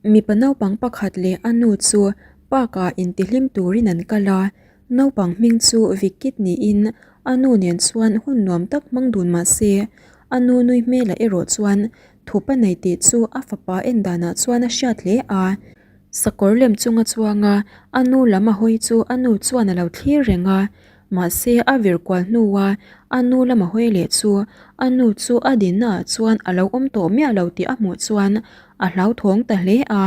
Mipa naupang pakhat leh a nu chu park ah intihlim turin an kal a, naupang hming chu Vikit niin a nu nen chuan hun nuam tak hmang dun mah se a nu nui hmelah erawh chuan thup a nei tih chu a fapa en danah chuan a hriat hle a. Sakawr lem chunga chuanga a nu lam a hawi chu a nu chuan a lo thlir reng a, mahse a vir kual hnua a nu lama hawi leh chu a nu chu a dinna ah chuan a lo awm tawh miah lo tih a hmuh chuan a hlauthawng ta hle a,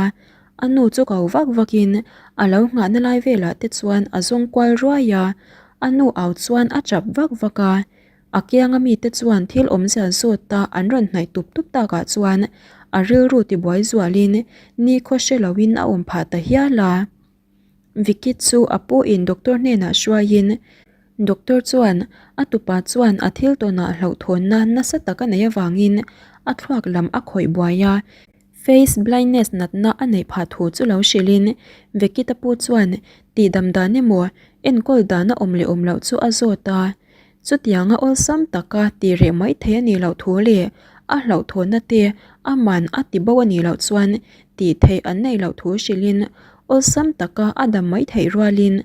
a nu chu ko vak vak in a lo nghahna lai velah te chuan a zawng kual ruai a, a nu au chuan a chap vak vak a. A kianga mite chuan thil awmzia zawta an rawn hnaih tup tup takah chuan a rilru tibuai zualin nikhaw hre loin a awm phah ta hial a. Vicky chu a pu in doctor hnenah hruaiin doctor chuan a tupa chuan a thil tawnah hlauhthawnna nasa tak a neih avangin a thluak lam a khawih buai a, face blindness natna a neih phah thu chu lo hrilhin Vicky ta pu chuan tihdam dan emaw enkawl dan a awm leh awm loh chu a zawt a. Chutianga awlsam taka ti reh mai thei a nih loh thu leh a hlauhthawnna te aman a ti bo a nih loh chuan tih theih an neih loh thu hrilhin awlsam taka a dam mai theih rualin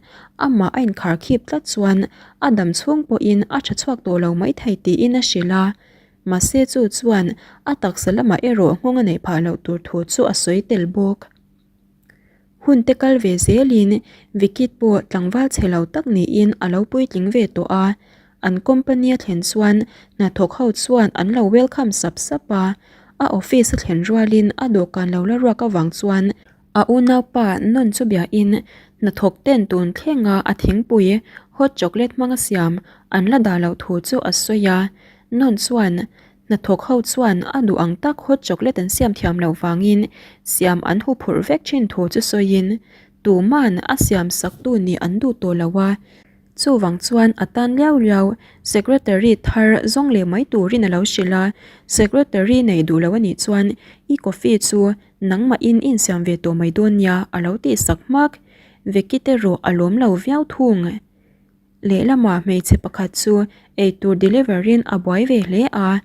amah a inkharkhip tlat chuan a dam chhung pawhin a tha chhuak tawh lo mai thei tiin a hrilh a. Mahse chu chuan a taksa lamah erawh nghawng a neih phah loh tur thu chu a sawi tel bawk. Hun te kal ve zelin Vikit pawh tlangval chhe lo tak niin a lo puitling ve tawh a, an company a thlen chuan hnathawk ho chuan an lo welcome sap sap a, a office a thlen rualin a dawhkan lo la ruak avang chuan a unaupa nawn chu biain hnathawk ten tun thlenga a thingpui hot chocolate hmanga siam an la dah loh thu chu a sawi a, nawn chuan Hnathawk ho chuan a duh ang tak hot chocolate an siam thiam loh vangin siam an hu phurh vek thin thu chu sawiin tuman a siam sak tu nih an duh tawh lo a, chuvang chuan a tan liau liau secretary thar zawng leh mai turin a lo hrilh a, secretary nei duh lo a nih chuan i coffee chu nangmahin i insiam ve tawh mai dawn nia a lo tih sak hmak, Veki te rawh a lawm lo viau thung. Lehlamah hmeichhe pakhat chu eitur deliver in a buai ve hle a,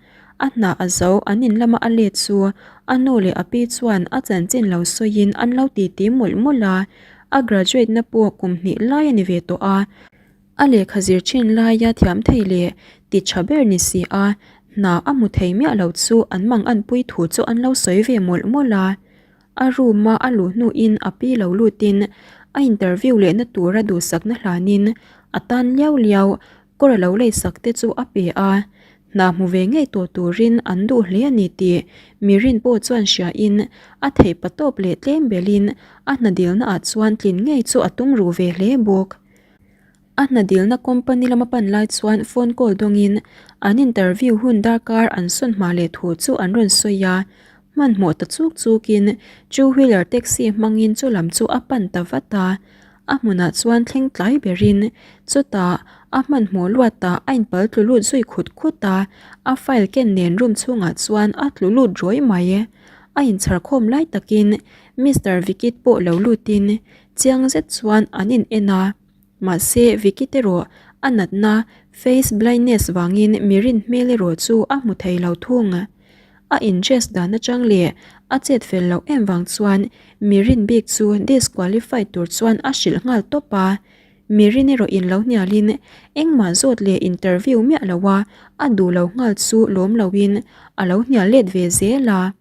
a hna a zo an in lama a let chu a nu leh a pi chuan a chanchin lo sawiin an lo titi mawlh mawlh a, a graduate na pawh kum hnih lai a ni ve tawh a, a lehkha zir thin laia thiam thei leh ti tha ber ni si a, hna a hmu thei miah lo chu an mang anpui thu chu an lo sawi ve mawlh mawlh a. A room a a luh hnuin a pi lo lutin a interview lehna tura duhsakna hlanin a tan liau liau kawr a lo leisak te chu a pe a, hna hmu ve ngei tawh turin an duh hle a ni tih Mirin pawh chuan hriain a theih patawp leh tlem belhin a hna dilna ah chuan tlin ngei chu a tum ruh ve hle bawk. A hna dilna company lama pan lai chuan phone call dawngin an interview hun darkar an sawn hma leh thu chu an rawn sawi a, hmanhmawh ta chuk chukin two wheeler taxi hmangin chu lam chu a pan ta vat a, a hmunah chuan thleng tlai berin chutah a hmanhmawh luatah a inpal tlu lut zui khut khut a, a file ken nen room chhungah chuan a tlu lut ruai mai. A inchhar khawm lai takin Mister Vikit pawh lo lutin chiang zet chuan an in en a. Mahse, Vicky te rawh a natna face blindness vangin mirin hmel erawh chu a hmu thei lo thung. A in-dress dan atang leh a chet fel loh em vang chuan mirin bik chu disqualified tur chuan a hrilh nghal tawp a. Mirin erawh in lo hnialin engmah zawt leh interview miah loa a duh lo nghal chu lawm loin a lo hnial let ve zel a.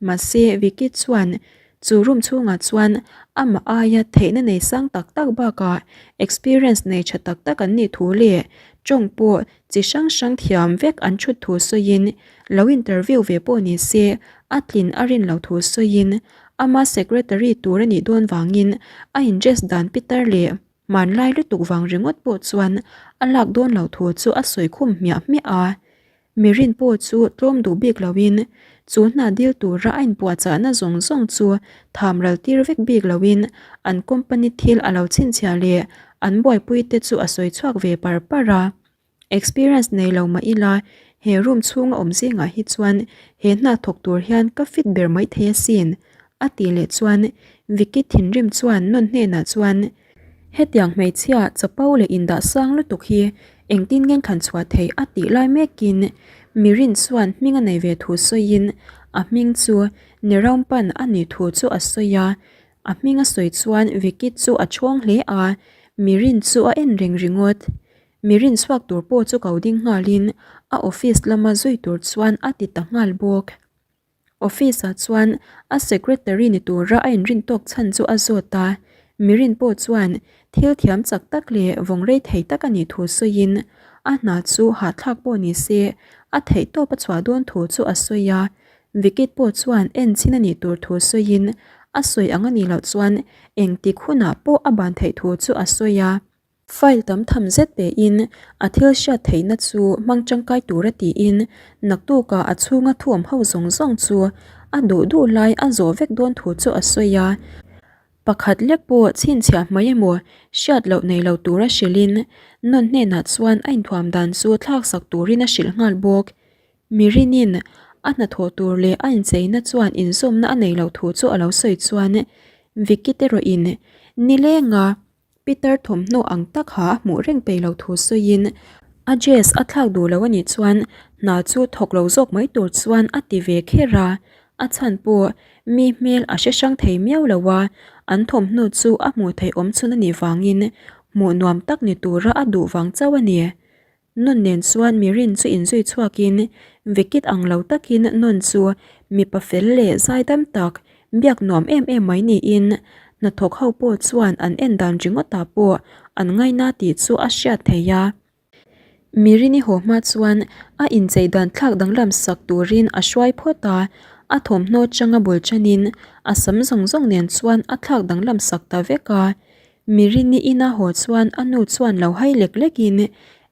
Mahse, Vicky chuan chu room chhungah chuan amah aia theihna nei sang tak tak bakah experience nei tha tak tak an nih thu leh tawng pawh chi hrang hrang thiam vek an thut thu sawiin lo interview ve pawh ni se a tlin a rin lo thu sawiin ama secretary tur a nih dawn vangin a in dress dan pitar leh hmanlai lutuk vang ringawt pawh chuan a lak dawn lo thu chu a sawi khum hmiah hmiah a. Mirin pawh chu tlawm duh bik loin chu hna dil tura a inpuahchahna zawng zawng chu tham ral tir vek bik loin an company thil a lo chhinchhiah leh an buaipui te chu a sawi chhuak ve par par a. Experience nei lo mah ila he room chhunga awm zingah hi chuan he hna thawk tur hian ka fit ber mai thei asin a tih leh chuan Vicky thinrim chuan nawn hnenah chuan Hetiang hmeichhia chapo leh indah sang lutuk hi engtin ngen thlan chhuah theih a tih lai mekin Mirin chuan hming a nei ve thu sawiin a hming chu Niraumpan a nih thu chu a sawi a. A hming a sawi chuan Vicky chu a chhawng hle a, Mirin chu a en reng ringawt. Mirin chhuak tur pawh chu ko ding nghalin a office lama zui tur chuan a ti ta nghal bawk. Office ah chuan a secretary ni tura a inrin tawk chhan chu a zawt a, Mirin pawh chuan thil thiam chak tak leh vawng rei thei tak a nih thu sawiin a hna chu hahthlak pawh ni se a theih tawp a chhuah dawn thu chu a sawi a, Vikit pawh chuan en chin a nih tur thu sawiin a sawi ang a nih loh chuan engtik hunah pawh a ban theih thu chu a sawi a. File tam tham zet pein a thil hriat theihna chu hmang tangkai tura tiin naktukah a chhunga thuam ho zawng zawng chu a duh duh lai a zawh vek dawn thu chu a sawi a. Pakhat lek pawh chhinchhiah hmai emaw hriat loh nei lo tura hrilhin Nun hnenah chuan a inthuam dan chu thlaksak turin a hrilh nghal bawk. Mirinin a hnathawh tur leh a incheina chuan inzawmna a nei loh thu chu a lo sawi chuan Vicky te rawhin nilenga Peter thawmhnaw ang tak ha a hmuh reng peih lo thu sawiin a dress a thlak duh lo a nih chuan hna chu thawk lo zawk mai tur chuan a ti ve kher a, a chhan pawh mi hmel a hre hrang thei miau lo a, an thawmhnaw chu a hmuh theih awm chhun a nih vangin hmuh nuam tak ni tura a duh vang chauh a ni. Nun nen chuan Mirin chu inzui chhuakin Vikit ang lo takin Nun chu mipa fel leh zaidam tak, biak nuam em em mai niin hnathawk ho pawh chuan an en dan ringawtah pawh an ngaina tih chu a hriat theih a. Mirini haw hma chuan a inchei dan thlak danglam sak turin a hruai phawt a, a thawmhnaw changa bul tanin a sam zawng zawng nen chuan a thlak danglam sak ta vek a. Mirini ina haw chuan a nu chuan lo hai lek lekin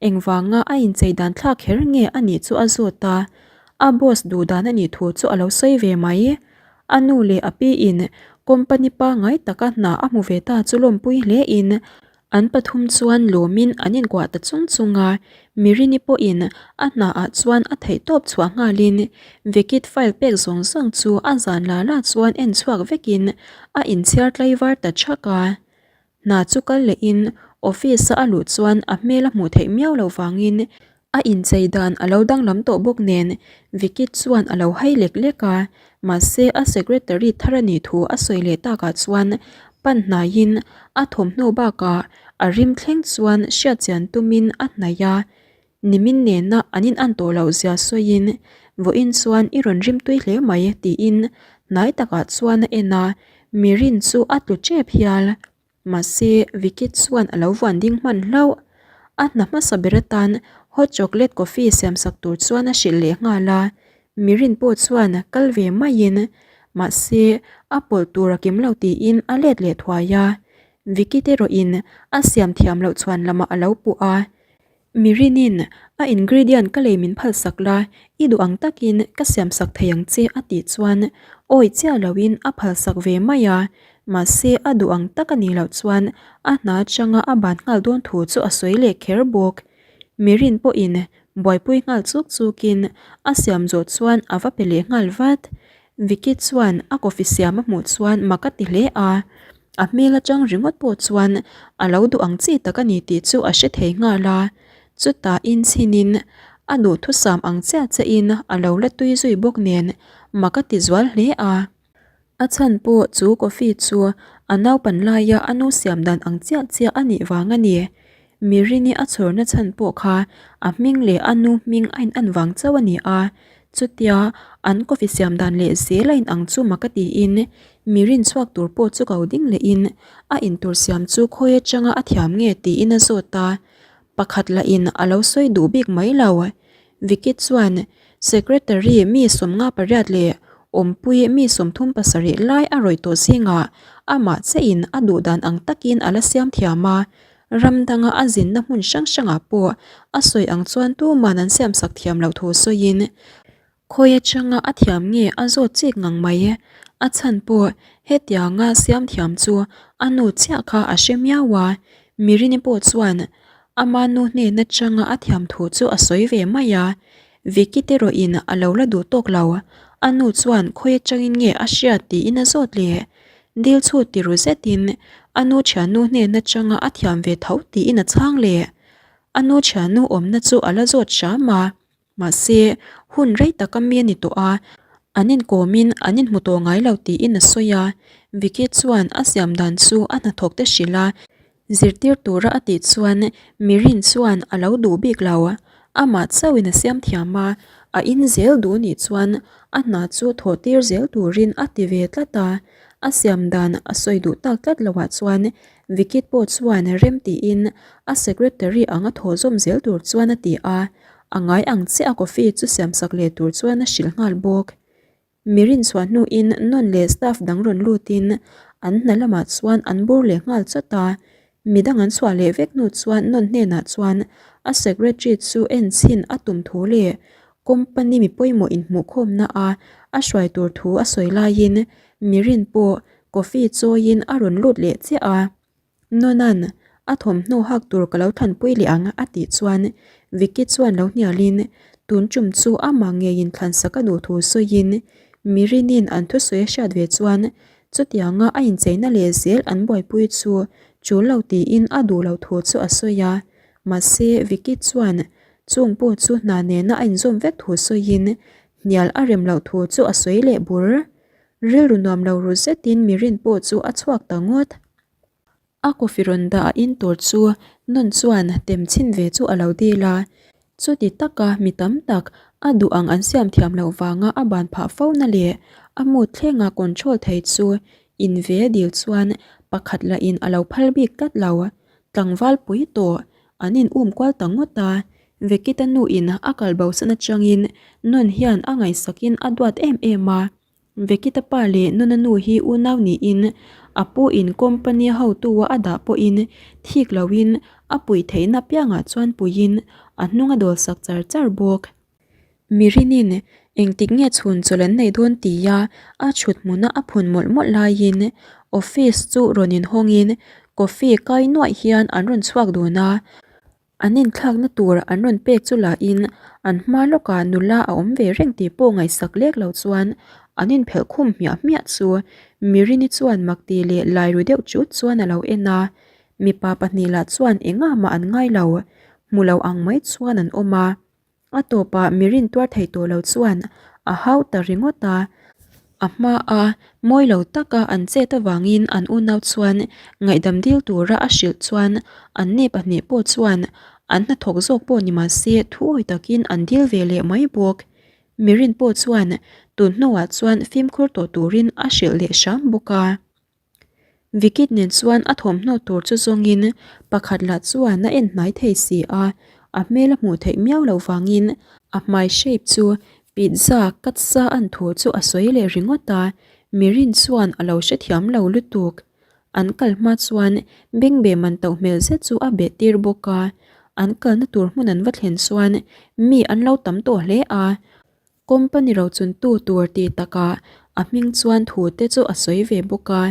engvanga a inchei dan thlak kher nge a nih chu a zawt a, a boss duh dan a nih thu chu a lo sawi ve mai. A nu leh a pi in company pangngai taka hna a hmu ve ta chu lawmpui hle in an pathum chuan lawmin an inkuah ta chung chung a, Mirini pawhin a hna ah chuan a theihtawp chhuah nghalin Vekit file pek zawng zawng chu a zan la la chuan en chhuak vekin a inchhiar tlaivar ta thak a. Hna chu kal lehin office a a luh chuan a hmel a hmuh theih miau loh vangin a inchei dan a lo danglam tawh bawk nen Vicky chuan a lo hai lek lek a, mahse a secretary thar a nih thu a sawi leh takah chuan pan hnaiin a thawmhnaw bakah a rim thleng chuan hriatchian tumin a hnaih a. Nimin nena an in an tawh loh zia sawiin vawiin chuan i rawn rim tui hle mai tiin hnai takah chuan a en a, Mirin chu a tlu tep hial. Mahse Vicky chuan a lo vuan ding hman hlauh. A hna hmasa ber atan hot chocolate coffee siam sak tur chuan a hrilh leh nghal a, Mirin pawh chuan kal ve maiin mahse a pawlh tur a kim lo tiin a let leh thuai a, Vicky te erawhin a siam thiam loh chhuan lamah a lo puh a. Mirinin a ingredient ka lei min phalsak la, i duh ang takin ka siamsak thei ang che a tih chuan awi chiah loin a phalsak ve mai a, mahse a duh ang tak a nih loh chuan a hna atanga a ban nghal dawn thu chu a sawi leh kher bawk. Mirin pawhin buaipui nghal chuk chukin a siam zawh chuan a va pe leh nghal vat. Vicky chuan a coffee siam a hmuh chuan mak a ti hle a, a hmel atang ringawt pawh chuan a lo duh ang chi tak a ni tih chu a hre thei nghal a, chutah inchhinin a duhthusam ang chiah chiahin a lo la tui zui bawk nen mak a ti zual hle a. A chhan pawh chu coffee chu a naupan laia a nu siam dan ang chiah chiah a nih vang a ni. Mirini a chhawrna chhan pawh kha a hming leh a nu hming a in an vang chauh a ni a, chutia an coffee siam dan leh zel a in ang chu mak a tiin Mirin chhuak tur pawh chu ko ding lehin a intur siam chu khawi atanga a thiam nge tiin a zawt a, pakhat lahin a lo sawi duh bik mai lo. Vicky chuan Secretary mi 58 leh awmpui mi 37 lai a rawih tawh zingah amah chiahin a duh dan ang takin a la siam thiam a, Ram danga a zinna hmun hrang hrangah pawh a sawi ang chuan tuman an siamsak thiam loh thu sawiin khawi atanga a thiam nge a zawt chik ngang mai. A chhan pawh hetianga siam thiam chu a nu chiah kha a hre miau a, Mirini pawh chuan ama nu hnen atanga a thiam thu chu a sawi ve mai a, Vicky te rawhin a lo la duh tawk lo, a nu chuan khawi atangin nge a hriat tiin a zawt leh. Dil chhut ti ru zetin a nu thiannu hnen atanga a thiam ve tho tiin a chhang leh. A nu thiannu awmna chu a la zawt hram a, mahse hun rei taka mi a ni tawh a. An inkawmin an inhmu tawh ngai lo tiin a sawi a, Vicky chuan a siam dan chu a hnathawk te hrilh a, zirtir tura a tih chuan Mirin chuan a lo duh bik lo. Amah chauhin a siam thiam a, a in zel duh nih chuan a hna chu thawh tir zel turin a ti ve tlat a, a siam dan a sawi duh tak tlat loah chuan Vicky pawh chuan rem tiin a secretary anga thawh zawm zel tur chuan a ti a, A ngai ang chiah a coffee chu siamsak leh tur chuan a hrilh nghal bawk. Mi rinchhuah hnuin nawn leh staff dang rawn lutin an hna lamah chuan an bur leh nghal chawt a. Midang an chhuah leh vek hnu chuan nawn hnenah chuan a secretary chu en chhin a tum thu leh company mi pawimawh inhmuhkhawmna a a hruai tur thu a sawi laiin mi rin pawh coffee chawiin a rawn lut leh chiah a. Nonan, a thawmhnaw hak tur ka lo thlanpui leh ang a tih chuan Vicky chuan lo hnialin tun tum chu amah ngeiin thlansak a duh thu sawiin Mirinin an thusawi a hriat ve chuan chutianga a incheina leh zel an buaipui chu tul lo tiin a duh loh thu chu a sawi a. Mahse Vicky chuan chung pawh chu hna nena a inzawm vek thu sawiin hnial a rem loh thu chu a sawi leh bur. Rilru nuam lo ru zetin Mirin pawh chu a chhuak ta ngawt. A coffee rawn dah a in tur chu Nun chuan tem chhin ve chu a lo dil a. Chuti taka mi tam tak a duh ang an siam thiam loh vanga a ban phah fo na leh a mood thlenga control thei chu in ve dil chuan pakhat lah in a lo phal bik tlat lo. Tlangval pui tawh an in um kual ta ngawt a. Vekita nu in a kal bo san atangin Nun hian a ngaihsak in a duat em em a. Vekita pa leh Nuna nu hi unau niin a pu in company hotu a a dah pawhin thik loin a puih theihna piangah chuan puiin a hnung a dawlsak char char bawk. Mirinin engtik nge chhun chawlh an nei dawn tia a chhut hmuna a phun mawlh mawlh laiin office chu rawn inhawngin coffee kai nuaih hian an rawn chhuak dun a. An inthlakna tur an rawn pek chu lahin an hma lawkah nula a awm ve reng tih pawh ngaihsak lek lo chuan an inphelh khum hmiah hmiah chu Mirini chuan makti leh lai ru deuh chut chuan a lo en a, mipa pahnih lah chuan engah mah an ngai lo, hmu lo ang mai chuan an awm a. A tawpah mi rin tuar thei tawh lo chuan a hau ta ringawt a, a hma a mawi lo taka an chet avangin an unau chuan ngaihdam dil tura a hrilh chuan an ni pahnih pawh chuan an hnathawk zawk pawh ni mahse thuawi takin an dil ve leh mai bawk. Mi rin pawh chuan tun hnuah chuan fimkhur tawh turin a hrilh leh hram bawk a. Vikit nen chuan a thawmhnaw tur chu zawngin pakhat lah chuan a en hnai thei si a, a hmel a hmuh theih miau loh vangin a hmai shape chu pizza cut sa an thu chu a sawi leh ringawt a, Mirin chuan a lo hrethiam lo lutuk. An kal hma chuan bengbeh man toh hmel zet chu a beh tir bawk a, an kalna tur hmun an va thlen chuan mi an lo tam tawh hle a, Company rochuntu tur tih takah a hming chuan thu te chu a sawi ve bawk a,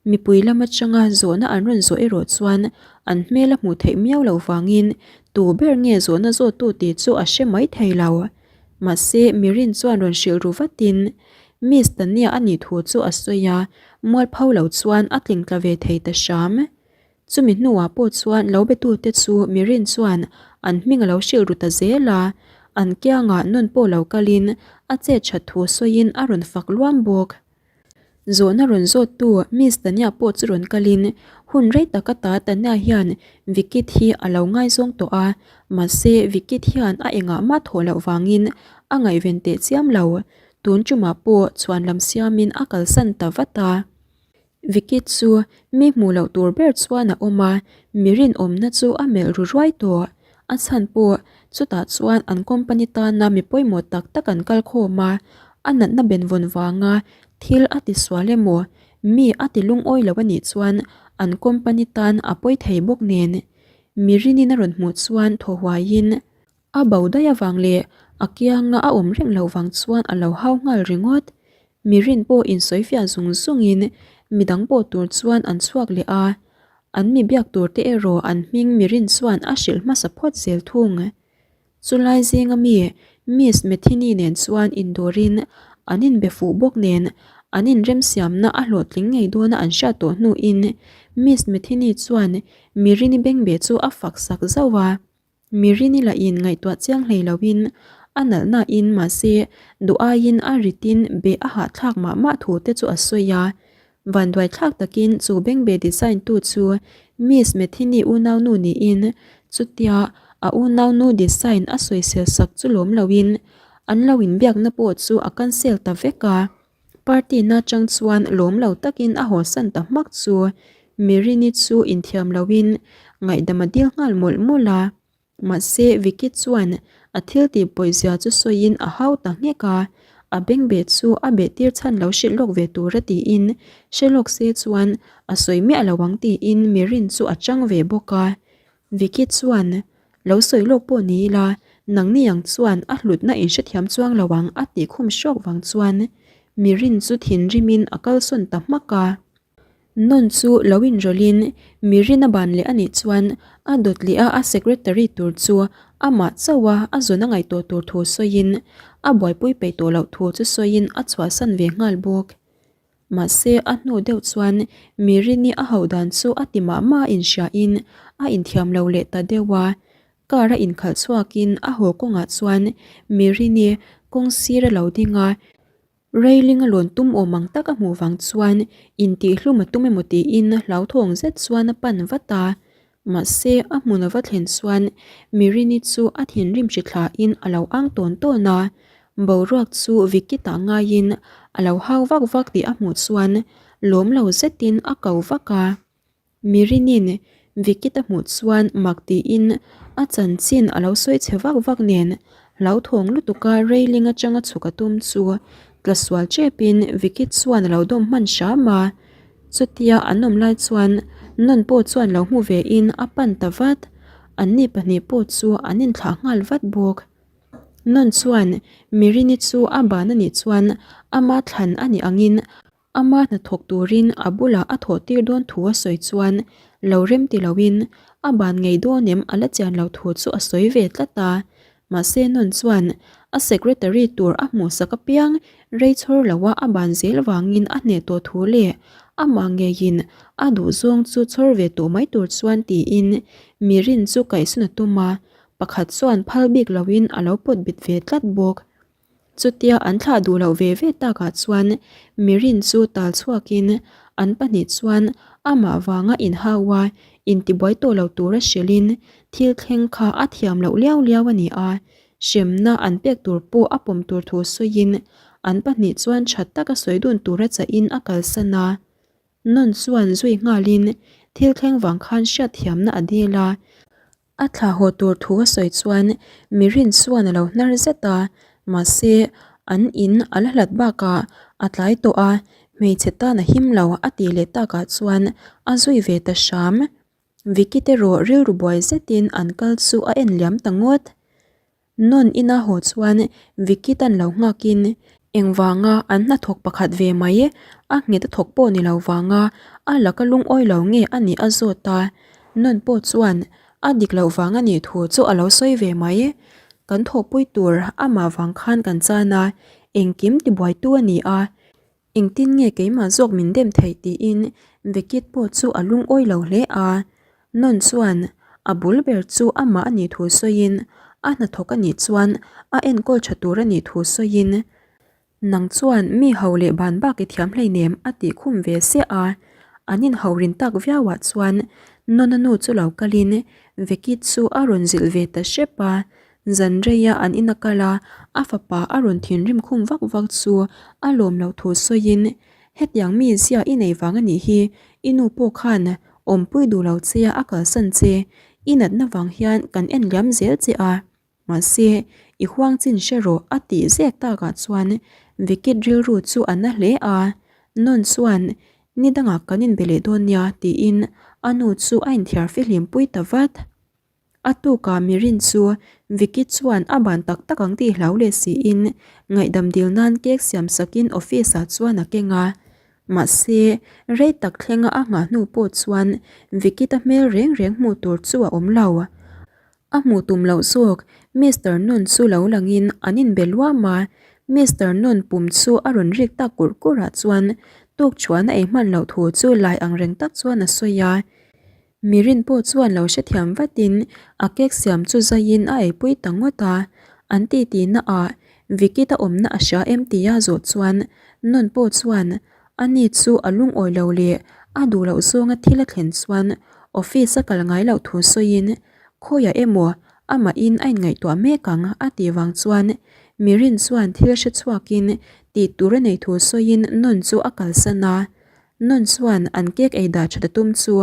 mipui lam atanga zawhna an rawn zawh erawh chuan an hmel a hmuh theih miau loh vangin tu ber nge zawhna zawttu tih chu a hre mai thei lo. Mahse, Mirin chuan rawn hrilh ru vatin Miss Tania a nih thu chu a sawi a, mualpho lo chuan a tlingtla ve thei ta hram. Chumi hnuah pawh chuan lo betute chu Mirin chuan an hming a lo hrilh ru ta zel a, an kiangah nun pawh lo kalin a chet that thu sawiin a rawn fak luam bawk. Zawhna rawn zawttu Miss Tania pawh chu rawn kalin hun rei tak ata Tania hian Vikit hi a lo ngaizawng tawh a, mahse Vikit hian a engah mah thawh loh vangin a ngaihven teh chiam lo. Tun tumah pawh chhuanlam siamin a kalsan ta vat a. Vicky chu mi hmuh loh tur ber chuan a awm a, mi rinawmna chu a melh ru ruai tawh. A chhan pawh chutah chuan an company tana mi pawimawh tak tak an kal khawm a, a natna benvawn vanga thil a ti sual emaw mi a ti lungawi lo a nih chuan an company tan a pawi thei bawk nen. Mi rinin a rawn hmuh chuan thaw huaiin a bo daih avang leh a kianga a awm reng loh vang chuan a lo hau nghal ringawt. Mi rin pawh insawifiah zung zungin midang pawh tur chuan an chhuak leh a, an mi biak tur te erawh an hming mi rin chuan a hrilh hmasa phawt zel thung. Chulai zinga mi Miss Metheny nen chuan indawrin an inbe fuh bawk nen an inremsiamna a hlawhtling ngei dawna an hriat tawh hnuin Miss Metheny chuan mi rini bengbeh chu a fak sak zauh a. Mirini lah in ngaihtuah chiang hlei lo in A nalh nain mahse duh aiin a ritin beh a hahthlak mah mah thu te chu a sawi a. Vanduai thlak takin chu bengbeh design tu chu Miss Metheny unaunu niin chutia a unaunu design a sawisel sak chu lawm loin an lo inbiakna pawh chu a cancel ta vek a. Party na chang chuan lawm lo takin a hawsan ta hmak chu Mirini chu inthiam loin ngaihdam a dil nghal mawlh mawlh a. Mahse Vicky chuan a thil tih pawihzia chu sawiin a hau ta nghek a, a bengbeh chu a beh tir chhan lo hrilh lawk ve tur a tiin hre lawk se chuan a sawi miah lo ang tiin Mirin chu a chang ve bawk a. Vicky chuan Lo sawi lawk pawh ni ila, nangni ang chuan a hlutna in hrethiam chuang lo ang a tih khum hrawk vang chuan Mirin chu thinrimin a kalsawn ta hmak a. Nawn chu lo inrawlhin Mirin a ban leh a nih chuan a dawt leh a a secretary tur chu amah chauh a a zawn a ngaihtuah tur thu sawiin a buaipui peih tawh loh thu chu sawiin a chhuahsan ve nghal bawk. Mahse a hnu deuh chuan Mirini a hauh dan chu a ti mah mah a inhriain a inthiam lo leh ta deuh a. Car a inkhalh chhuakin a haw kawngah chuan Mirini kawng sir a lo ding a. Railing a lawn tum awm ang tak a hmuh vang chuan intihhlum a tum emaw tiin hlauthawng zet chuan a pan vat a. Mahse a hmun a va thlen chuan Mirini chu a thinrim hri thlain a lo ang tawn tawn a. Boruak chu Vicky tah ngaiin a lo hau vak vak tih a hmuh chuan lawm lo zetin a ko vak a. Mirinin Vicky ta hmuh chuan mak tiin a chanchin a lo sawi chhe vak vak nen hlauthawng lutuka railing atanga chhuk a tum chu tla sual tepin Vicky chuan a lo dawm hman hram a. Chutia an awm lai chuan Nun pawh chuan lo hmu vein a pan ta vat. Anni pahnih pawh chu an inthlah nghal vat bawk. Nun chuan Mirini chu a ban a nih chuan ama thlan a nih angin Ama hnathawk turin a bulah a thawh tir dawn thu a sawi chuan lo rem ti loin a ban ngei dawn em a la chian lo thu chu a sawi ve tlat a. Mahse Nun chuan a secretary tur a hmuhsak apiang rei chhawr loa a ban zel vangin a hneh tawh thu leh amah ngeiin a duhzawng chu chhawr ve tawh mai tur chuan tiin Mirin chu kaihsawn a tum a, pakhat chuan phal bik loin a lo pawt bet ve tlat bawk. Chutia an thlah duh loh ve ve takah chuan Mirin chu tal chhuakin an pahnih chuan amah vanga inhau a, intibuai tawh lo tura hrilhin thil thleng kha a thiam loh liau liau a ni a, hremna an pek tur pawh a pawm tur thu sawiin an pahnih chuan tha taka sawi dun tura chahin a kalsan a. Nun chuan zui nghalin thil thleng vang khan hriatthiamna a dil a. A thla haw tur thu a sawi chuan Mirin chuan a lo hnar zet a, mahse an in a la hlat bakah a tlai tawh a, hmeichhe tan a him lo a tih leh takah chuan a zui ve ta hram. Vicky te rawh rilru buai zetin an kal chu a en liam ta ngawt. Nun ina haw chuan Vicky tan lo nghakin engvanga an hnathawk pakhat ve mai a nghet a thawk pawh ni lo vanga a laka lungawi lo nge a nih a zawt a, Nun pawh chuan a dik loh vang a nih thu chu a lo sawi ve mai. Kan thawhpui tur amah vang khan kan chan a, engkim tibuaitu a ni a, Engtin nge keimah zawk min dem theih tiin Vekit pawh chu a lungawi lo hle a. Nun chuan a bul ber chu amah a nih thu sawiin a hnathawk a nih chuan a enkawl tha tur a nih thu sawiin Nang chuan mi ho leh ban bak i thiam hleinem a tih khum ve siah a. An inho rin tak viauah chuan Nona nu chu lo kalin Vekit chu a rawn zilh ve ta hrep a. Zan reia an ina kal a, a fapa a rawn thinrim khum vak vak chu a lawm loh thu sawiin, Hetiang mi zia i nei vang a nih hi, i nu pawh khan awmpui duh lo che a a kalsan che, i natna vang hian kan en liam zel che a, mahse i huang chin hre rawh a tih zek takah chuan Vikit rilru chu a na hle a, Nun chuan ni dangah kan inbe leh dawn nia tiin a nu chu a inthiar fihlim pui ta vat. A tukah Mirin chu Vicky chuan a ban tak tak ang tih hlau leh siin ngaihdam dil nan cake siam sakin office ah chuan a keng a. Mahse, rei tak thlenga a nghah hnu pawh chuan Vicky ta hmel reng reng hmuh tur chu a awm lo. A hmuh tum loh zawk Mister Nun chu lo langin an inbe luam a, Mister Nun pum chu a rawn rik tak kurh kurh ah chuan tukṭhuan a ei hman loh thu chu lai ang reng tak chuan a sawi a. Mirin pawh chuan lo hrethiam vatin a cake siam chu zaiin a eipui ta ngawt a. An titi naah Vikita awmna a hria em tia zawh chuan Nun pawh chuan ani chu a lungawi lo leh a duh loh zawnga thil a thlen chuan office a kal ngai loh thu sawiin khawiah emaw amahin a inngaihtuah mek ang a tih vang chuan Mirin chuan thil hre chhuakin tih tur a nei thu sawiin Nun chu a kalsan a. Nun chuan an cake ei dah that a tum chu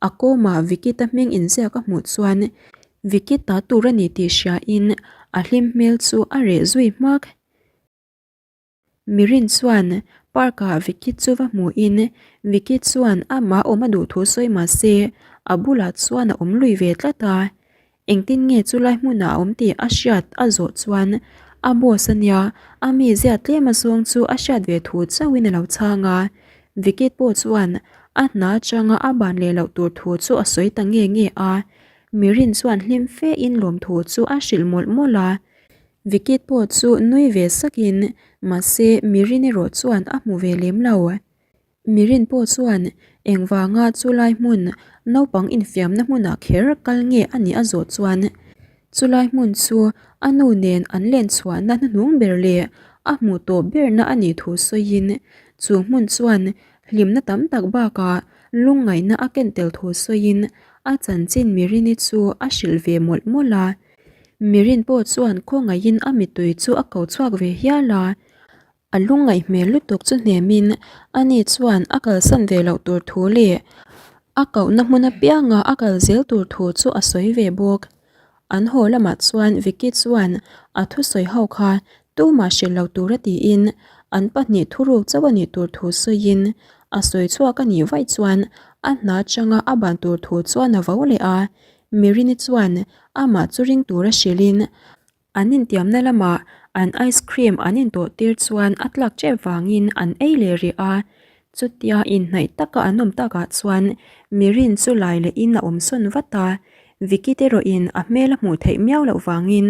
a kawmah Vikita hming inziak a hmuh chuan Vicky ta tur a ni tih hriain a hlim hmel chu a reh zui hmak. Mirin chuan park ah Vicky chu va hmuhin Vicky chuan amah awm a duh thu sawi mah se a bulah chuan a awm lui ve tlat a. Engtin nge chulai hmunah a awm tih a hriat a zawh chuan a boss a nia, a mizia tlem a zawng chu a hriat ve thu chauhin a lo chhang a. Vicky pawh chuan a hna atanga a ban leh loh tur thu chu a sawi ta nge nge a. Mirin chuan hlim fe in lawmthu chu a hrilh mawlh mawlh a. Vicky pawh chu nui ve sakin mahse Mirin erawh chuan a hmu ve lem lo. Mirin pawh chuan engvanga chulai hmun naupang infiamna hmunah kher kal nge a nih a zawh chuan chulai hmun chu a nu nen an len chhuahna hnuhnung ber leh a hmuh tawh berna a nih thu sawiin chu hmun chuan hlimna tam tak bakah lungngaihna a ken tel thu sawiin a chanchin Mirini chu a hrilh ve mawlh mawlh a. Mirin pawh chuan khawngaihin a mittui chu a ko chhuak ve hial a. A lungngaih hmel lutuk chu hnemin ani chuan a kalsan ve loh tur thu leh a kohna hmun apianga a kal zel tur thu chu a sawi ve bawk. An haw lamah chuan Vicky chuan a thusawi ho kha tumah hrilh lo tura tiin an pahnih thuruk chauh a nih tur thu sawiin a sawi chhuak a nih vaih chuan a hna atanga a ban tur thu chuan a vo leh a. Mirini chuan amah chu ring tura hrilhin An intiamna lamah an ice cream an intawh tir chuan a tlak tep vangin an ei leh rih a, chutia inhnaih taka an awm takah chuan Mirin chu lai lehin a awm sawn vat a, Vicky te erawhin a hmel a hmuh theih miau loh vangin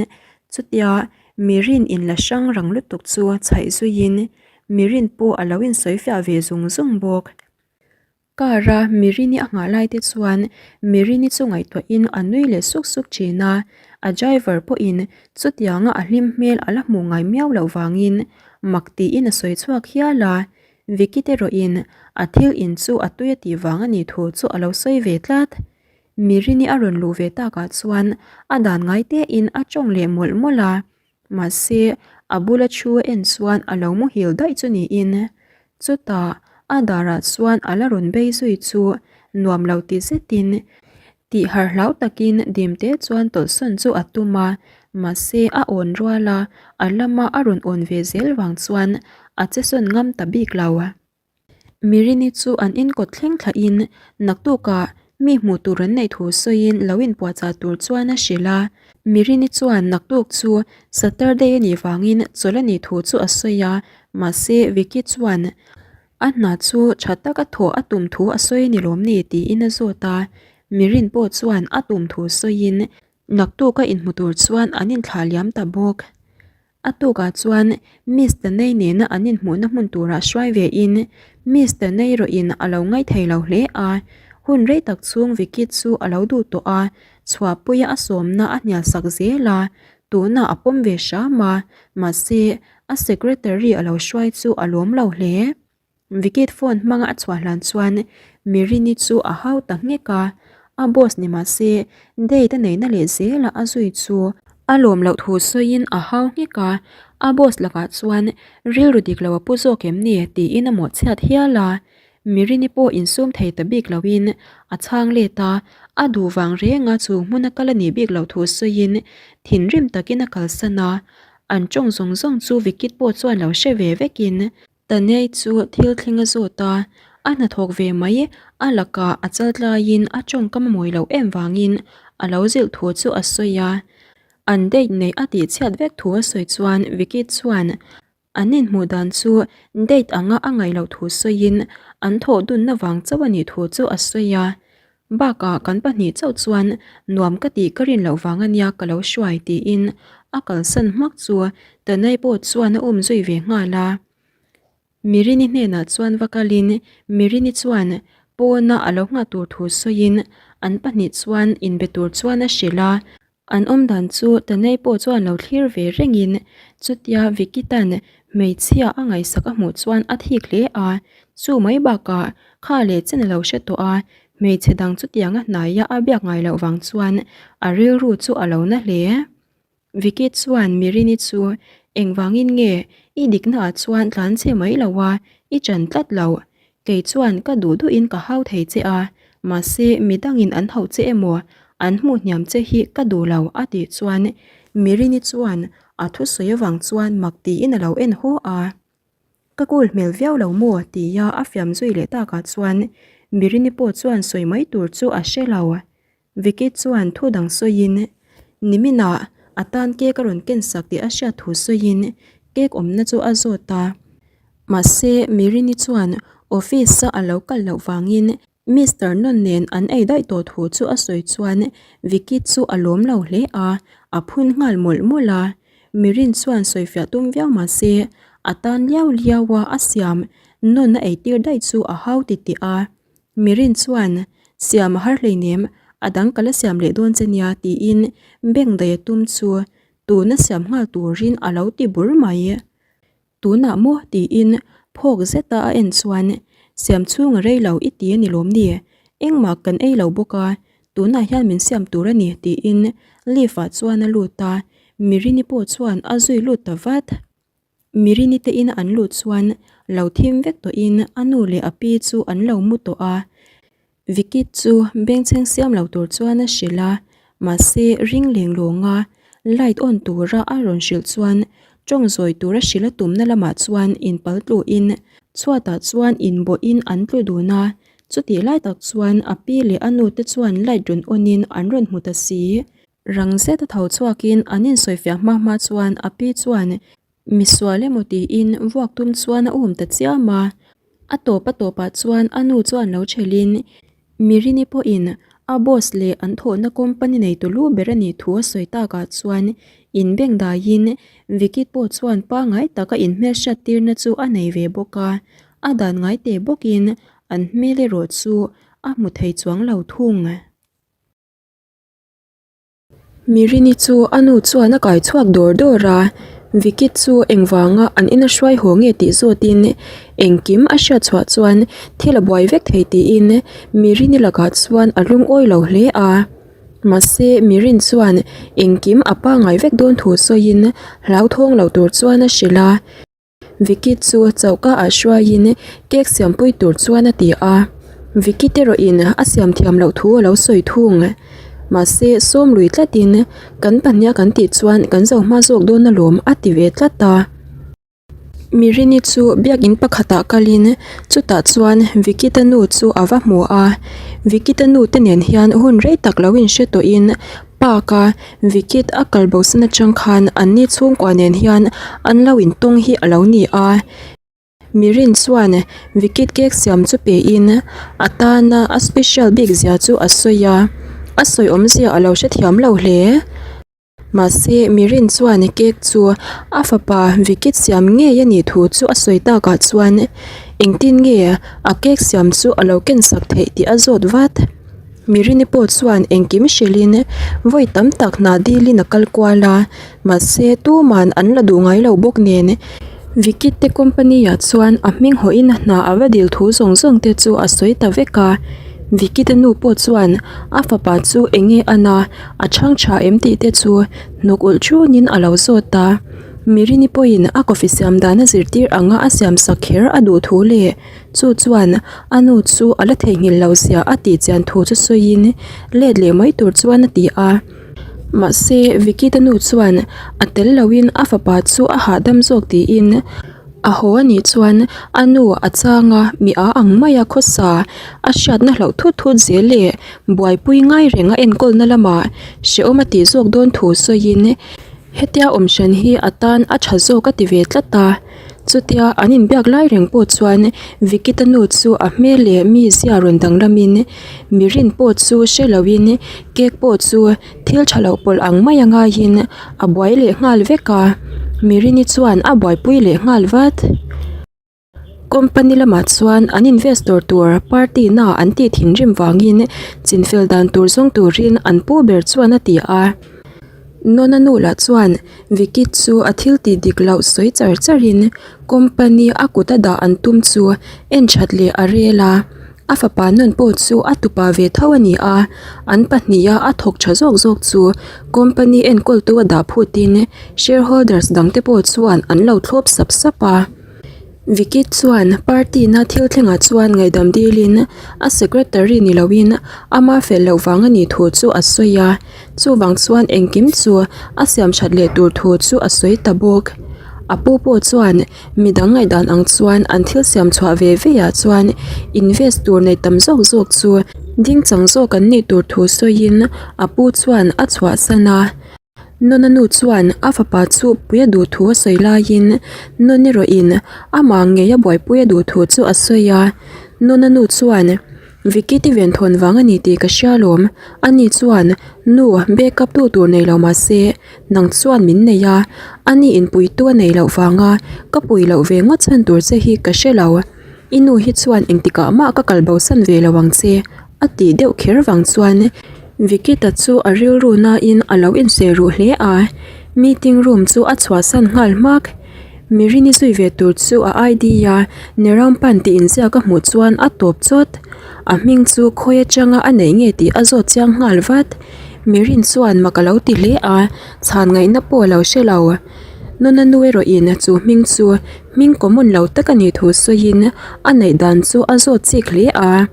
chutia Mirin inla hrang rang lutuk chu chhaih zuiin Mirin pawh a lo insawifiah ve zung zung bawk. Car a Mirini a nghah lai te chuan Mirini chu ngaihtuahin a nui leh suk suk thin a, a driver pawhin chutianga a hlim hmel a la hmuh ngai miau loh vangin mak tiin a sawi chhuak hial a, Vicky te rawhin a thil in chu a tui a tih vang a nih thu chu a lo sawi ve tlat. Mirini a rawn luh ve takah chuan a dan ngai tein a tawng leh mawlh mawlh a, Mahse, a bula thu a en chuan a lo muhil daih chu niin. Chutah, a darah chuan a la rawn bei zui chu nuam lo ti zetin, tih harh hlau takin dimte chuan tawlhsawn chu a tum a, mahse a awn rual a, a lama a rawn awn ve zel vang chuan a che sawn ngam ta bik lo. Mirini chu an inkawt thleng thlahin naktukah mi hmuh tur an neih thu sawiin lo inpuahchah tur chuan a hrilh a. Mirini chuan naktuk chu Saturday a nih vangin chawlh a nih thu chu a sawi a, mahse Vicky chuan a hna chu tha taka thawh a tum thu a sawi a ni lawm ni tiin a zawt a. Mirin pawh chuan a tum thu sawiin naktuka inhmu tur chuan an inthlah liam ta bawk. A tukah chuan Miss Tanei nena an inhmuhna hmun turah hruai ve in Miss Tanei rawhin a lo ngaithei lo hle a, hun rei tak chhung Vicky chu a lo duh tawh a, chhuahpuia a sawmna a hnial sak zel a, tunah a pawm ve hram a, mahse a secretary a lo hruai chu a lawm lo hle. Vicket phone hmanga a chhuah hlan chuan Mirini chu a hau ta nghek a, a boss ni mah se date a neihna leh zela a zui chu a lawm loh thu sawiin a hau nghek a, a boss lakah chuan rilru dik lo a pu zawk em ni tiin a mawhchhiat hial a, Mirini pawh insum thei ta bik loin a chhang let a, a duh vang renga chu hmuna kal a nih bik loh thu sawiin thinrim takin a kalsan a, an tawng zawng zawng chu Vicket pawh chuan lo hre ve vekin Tanei chu thil thleng a zawt a, a hnathawk ve mai, a lakah a chal tlaiin a tawngkam a mawi loh em vangin a lo zilh thu chu a sawi a. An date neih a tihchhiat vek thu a sawi chuan Vicky chuan an inhmuh dan chu date anga a ngaih loh thu sawiin an thawh dunna vang chauh a nih thu chu a sawi a. Bakah kan pahnih chauh chuan nuam ka tih ka rin loh vang a nia ka lo hruai tiin a kalsan hmak chu Tanai pawh chuan a um zui ve nghal a. Mirini hnenah chuan va kalin Mirini chuan pawna a lo nghah tur thu sawiin an pahnih chuan inbe tur chuan a hrilh a. An awm dan chu Tanei pawh chuan lo thlir ve rengin chutia Vicky tan hmeichhia a ngaihsak a hmuh chuan a thik hle a, chu mai bakah kha leh chen a lo hre tawh a, hmeichhe dang chutianga hnaia a biak ngai loh vang chuan a rilru chu a lo na hle. Vicky chuan Mirini chu engvangin nge i diknaah chuan tlan che mai lo a, i chan tlat lo. Kei chuan ka duh duhin ka hau thei che a, mahse midangin an hauh che emaw an hmuh hniam che hi ka duh lo a tih chuan Mirini chuan a thusawi avang chuan mak tiin a lo en haw a. Ka cool hmel viau lo maw tia a fiam zui leh takah chuan Mirini pawh chuan sawi mai tur chu a hre lo. Vicky chuan thu dang sawiin, Niminah a tan cake a rawn ken sak tih a hriat thu sawiin cake awmna chu a zawt a. Mahse, Mirini chuan office-a a lo kal loh vangin Mister Nun nen an ei daih tawh thu chu a sawi chuan Vicky chu a lawm lo hle a, a phun nghal mawlh mawlh a. Mirin chuan sawifiah tum viau mahse, a tan liau liau a a siam Nun a eitir daih chu a hau titih a. Mirin chuan, Siam a har hleinem, a dang ka la siam leh dawn che nia tiin bank daih a tum chu tuna siam nghal turin a lo ti bur mai. Tunah maw tiin phawk zeta a en chuan, Siam chhung a rei lo i ti a ni lawm ni? Engmah kan ei lo bawk a, tunah hian min siam tur a ni tiin lift ah chuan a lut a, Mirini pawh chuan a zui lut ta vat. Mirini te ina an luh chuan lo thim vek tawhin a nu leh a pi chu an lo mu tawh a. Vicky chu bengchheng siam lo tur chuan a hrilh a, mahse ring leng lawnga light on tura a rawn hrilh chuan tawng zawi tura hrilh a tumna lamah chuan inpal tluhin chhuatah chuan inbawhin an tlu dun a, chutih lai tak chuan a pi leh a nu te chuan light rawn on in an rawn hmu ta si. Rang zeta tho chhuakin an insawifiah hma hma chuan a pi chuan misual emaw tiin vuak tum chuan a um ta chiam a. A tawp a tawpah chuan a nu chuan lo thelhin Mirini pawhin a boss leh an thawhna company neitu lu ber a nih thu a sawi takah chuan inbeng daiin Vicky pawh chuan pangngai taka inhmelhriat tirna chu a nei ve bawk a. A dan ngai teh bawkin an hmel erawh chu a hmu thei chuang lo thung. Mirini chu a nu chuan a kai chhuak dawr dawr a, Vicky chu engvanga an ina hruai haw nge tih zawtin engkim a hriat chhuah chuan thil a buai vek thei tiin Mirini lakah chuan a lungawi lo hle a. Mahse Mirin chuan engkim a pangngai vek dawn thu sawiin hlauthawng lo tur chuan a hrilh a. Vicky chu choka ah hruaiin cake siampui tur chuan a ti a, Vicky te erawhin a siam thiam loh thu a lo sawi thung. Mahse sawm lui tlatin kan pahniha kan tih chuan kan zo hma zawk dawn alawm a ti ve tlat a. Mirini chu biakin pakhatah kalin chutah chuan Vicky te nu chu a va hmu a, Vicky te nu te nen hian hun rei tak lo inhre tawhin Park a Vikit a kal bo san atang khan an ni chhungkua nen hian an lo intawng hi a lo ni a. Mirin chuan Vikit cake siam chu pe in a tana a special bik zia chu a sawi a, a sawi awmzia a lo hrethiam lo hle. Mahse Mirin chuan cake chu a fapa Vikit siam ngei a nih thu chu a sawi takah chuan engtin nge a cake siam chu a lo ken sak theih tih a zawt vat. Mirini pawh chuan engkim hrilhin vawi tam tak hna dilin a kal kual a, mahse tuman an la duh ngai lo bawk nen Vicky te company ah chuan a hming hawhin a hna a va dil thu zawng zawng te chu a sawi ta vek a, Vicky te nu pawh chuan a fapa chu eng nge a na a chhang tha em tih te chu hnuk ulh thunin a lo zawt a, Mirini pawhin a coffee siam dan a zirtir anga a siam sak kher a duh thu leh. Chu chuan a nu chu a la theihnghilh lo zia a tih chian thu chu sawiin let leh mai tur chuan a ti a. Mahse Vicky te nu chuan a tel loin a fapa chu a hahdam zawk tiin a haw a nih chuan a nu a chang a mi a ang mai a khawsa a hriatna hlauh thut thut zel leh buaipui ngai reng a enkawlna lamah hrehawm a tih zawk dawn thu sawiin hetia awm hran hi a tan a tha zawk a ti ve tlat a. Chutia an inbiak lai reng pawh chuan Vikita nu chu a hmel leh mizia rawn danglamin mi rin pawh chu hre loin cake pawh chu thil tha loh pawlh ang mai a ngaiin a buai leh nghal vek a, Mirini chuan a buaipui leh nghal vat. Company lamah chuan an investor tur party na an tih thinrim vangin chinfel dan tur zawng turin an pu ber chuan a ti a. Nona nu lah chuan Vicky chu a thil tih dik loh sawi char charin company a kut a dah an tum chu en that leh a rel a. A fapa nun pawh chu a tupa ve tho a ni a, an pahniha a thawk tha zawk zawk chu company enkawltu a dah phutin shareholders dangte pawh chuan an lo thlawp sap sap a. Vicky chuan party na thil thlengah chuan ngaihdam dilin a secretary ni loin ama fel loh vang a nih thu chu a sawi a, chuvang chuan engkim chu a siam that leh tur thu chu a sawi ta bawk. A pu pawh chuan midang ngaihdan ang chuan an thil siam chhuah ve ve ah chuan invest tur nei tam zawk zawk chu ding chang zawk an nih tur thu sawiin a pu chuan a chhuahsan a. Nona nu chuan a fapa chu pui a duh thu a sawi laiin Noni erawhin amah ngei a buaipui a duh thu chu a sawi a. Nona nu chuan, Vicky ti ven thawn vang a ni tih ka hria alawm. Ani chuan, Nu, backup tu tur nei lo mah se, nang chuan min nei a. Ani inpuitu a nei loh vanga ka pui loh ve ngawt chhan tur che hi ka hre lo. I nu hi chuan engtikah mah ka kal bosan ve lo ang che. A tih deuh kher vang chuan Vikita chu a rilru nain a lo insawi ruh hle a, meeting room chu a chhuahsan nghal hmak. Mirini zui ve tur chu a ID a Nerampan tih inziak a hmuh chuan a tawp chawt. A hming chu khawi atanga a neih nge tih a zawt chiang nghal vat. Mirin chuan mak a lo ti hle a, chhan ngaihna pawh a lo hre lo. Nuna nu erawhin chu hming chu hming common lo tak a nih thu sawiin a neih dan chu a zawt chik hle a.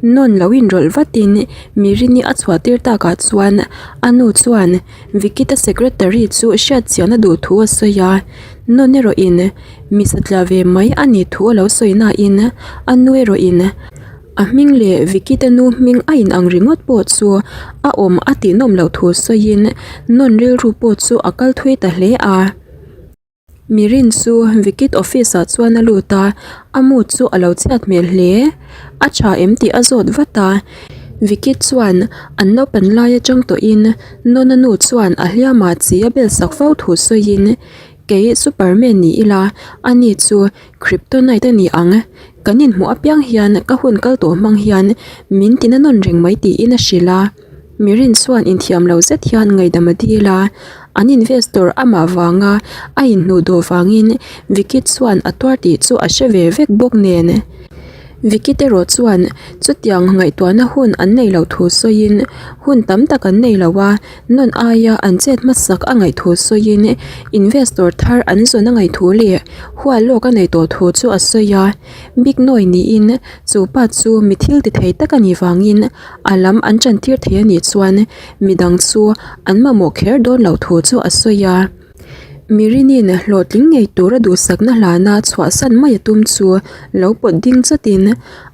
Nawn lo inrawlh vatin Mirini a chhuah tir takah chuan a nu chuan Vikita secretary chu hriat chian a duh thu a sawi a, Nawn erawhin mi satliah ve mai a nih thu a lo sawi nain a nu erawhin a hming leh Vikita nu hming a inang ringawt pawh chu a awm a tihnawm loh thu sawiin Nawn rilru pawh chu a kal thui ta hle a. Mirin chu Vikit office ah chuan a lut a, a mood chu a lo chhiat hmel hle. A tha em tih a zawt vat a, Vikit chuan an naupan lai atang tawhin Nona nu chuan a hliamah chi a bel sak fo thu sawiin, Kei Superman ni ila, ani chu Kryptonite a ni ang. Kan inhmuh apiang hian ka hun kal tawh hmang hian min tina nawn reng mai tiin a hrilh a. Mirin chuan inthiam lo zet hian ngaihdam a dil a, an investor amah vanga a inhnuh duh vangin Vicky chuan a tuar tih chu a hre ve vek bawk nen. Vicky te erawh chuan chutiang ngaihtuahna hun an nei loh thu sawiin hun tam tak an nei lo a, nawn aia an chet hmasak a ngaih thu sawiin investor thar an zawn a ngaih thu leh hual lawk a nei tawh thu chu a sawi a. Big Noi niin chu pa chu mi thil ti thei tak a nih vangin A lam an ṭan tir thei a nih chuan midang chu an mamawh kher dawn loh thu chu a sawi a. Mirinin hlawhtling ngei tura duhsakna hlana chhuahsan mai a tum chu lo pawt ding chatin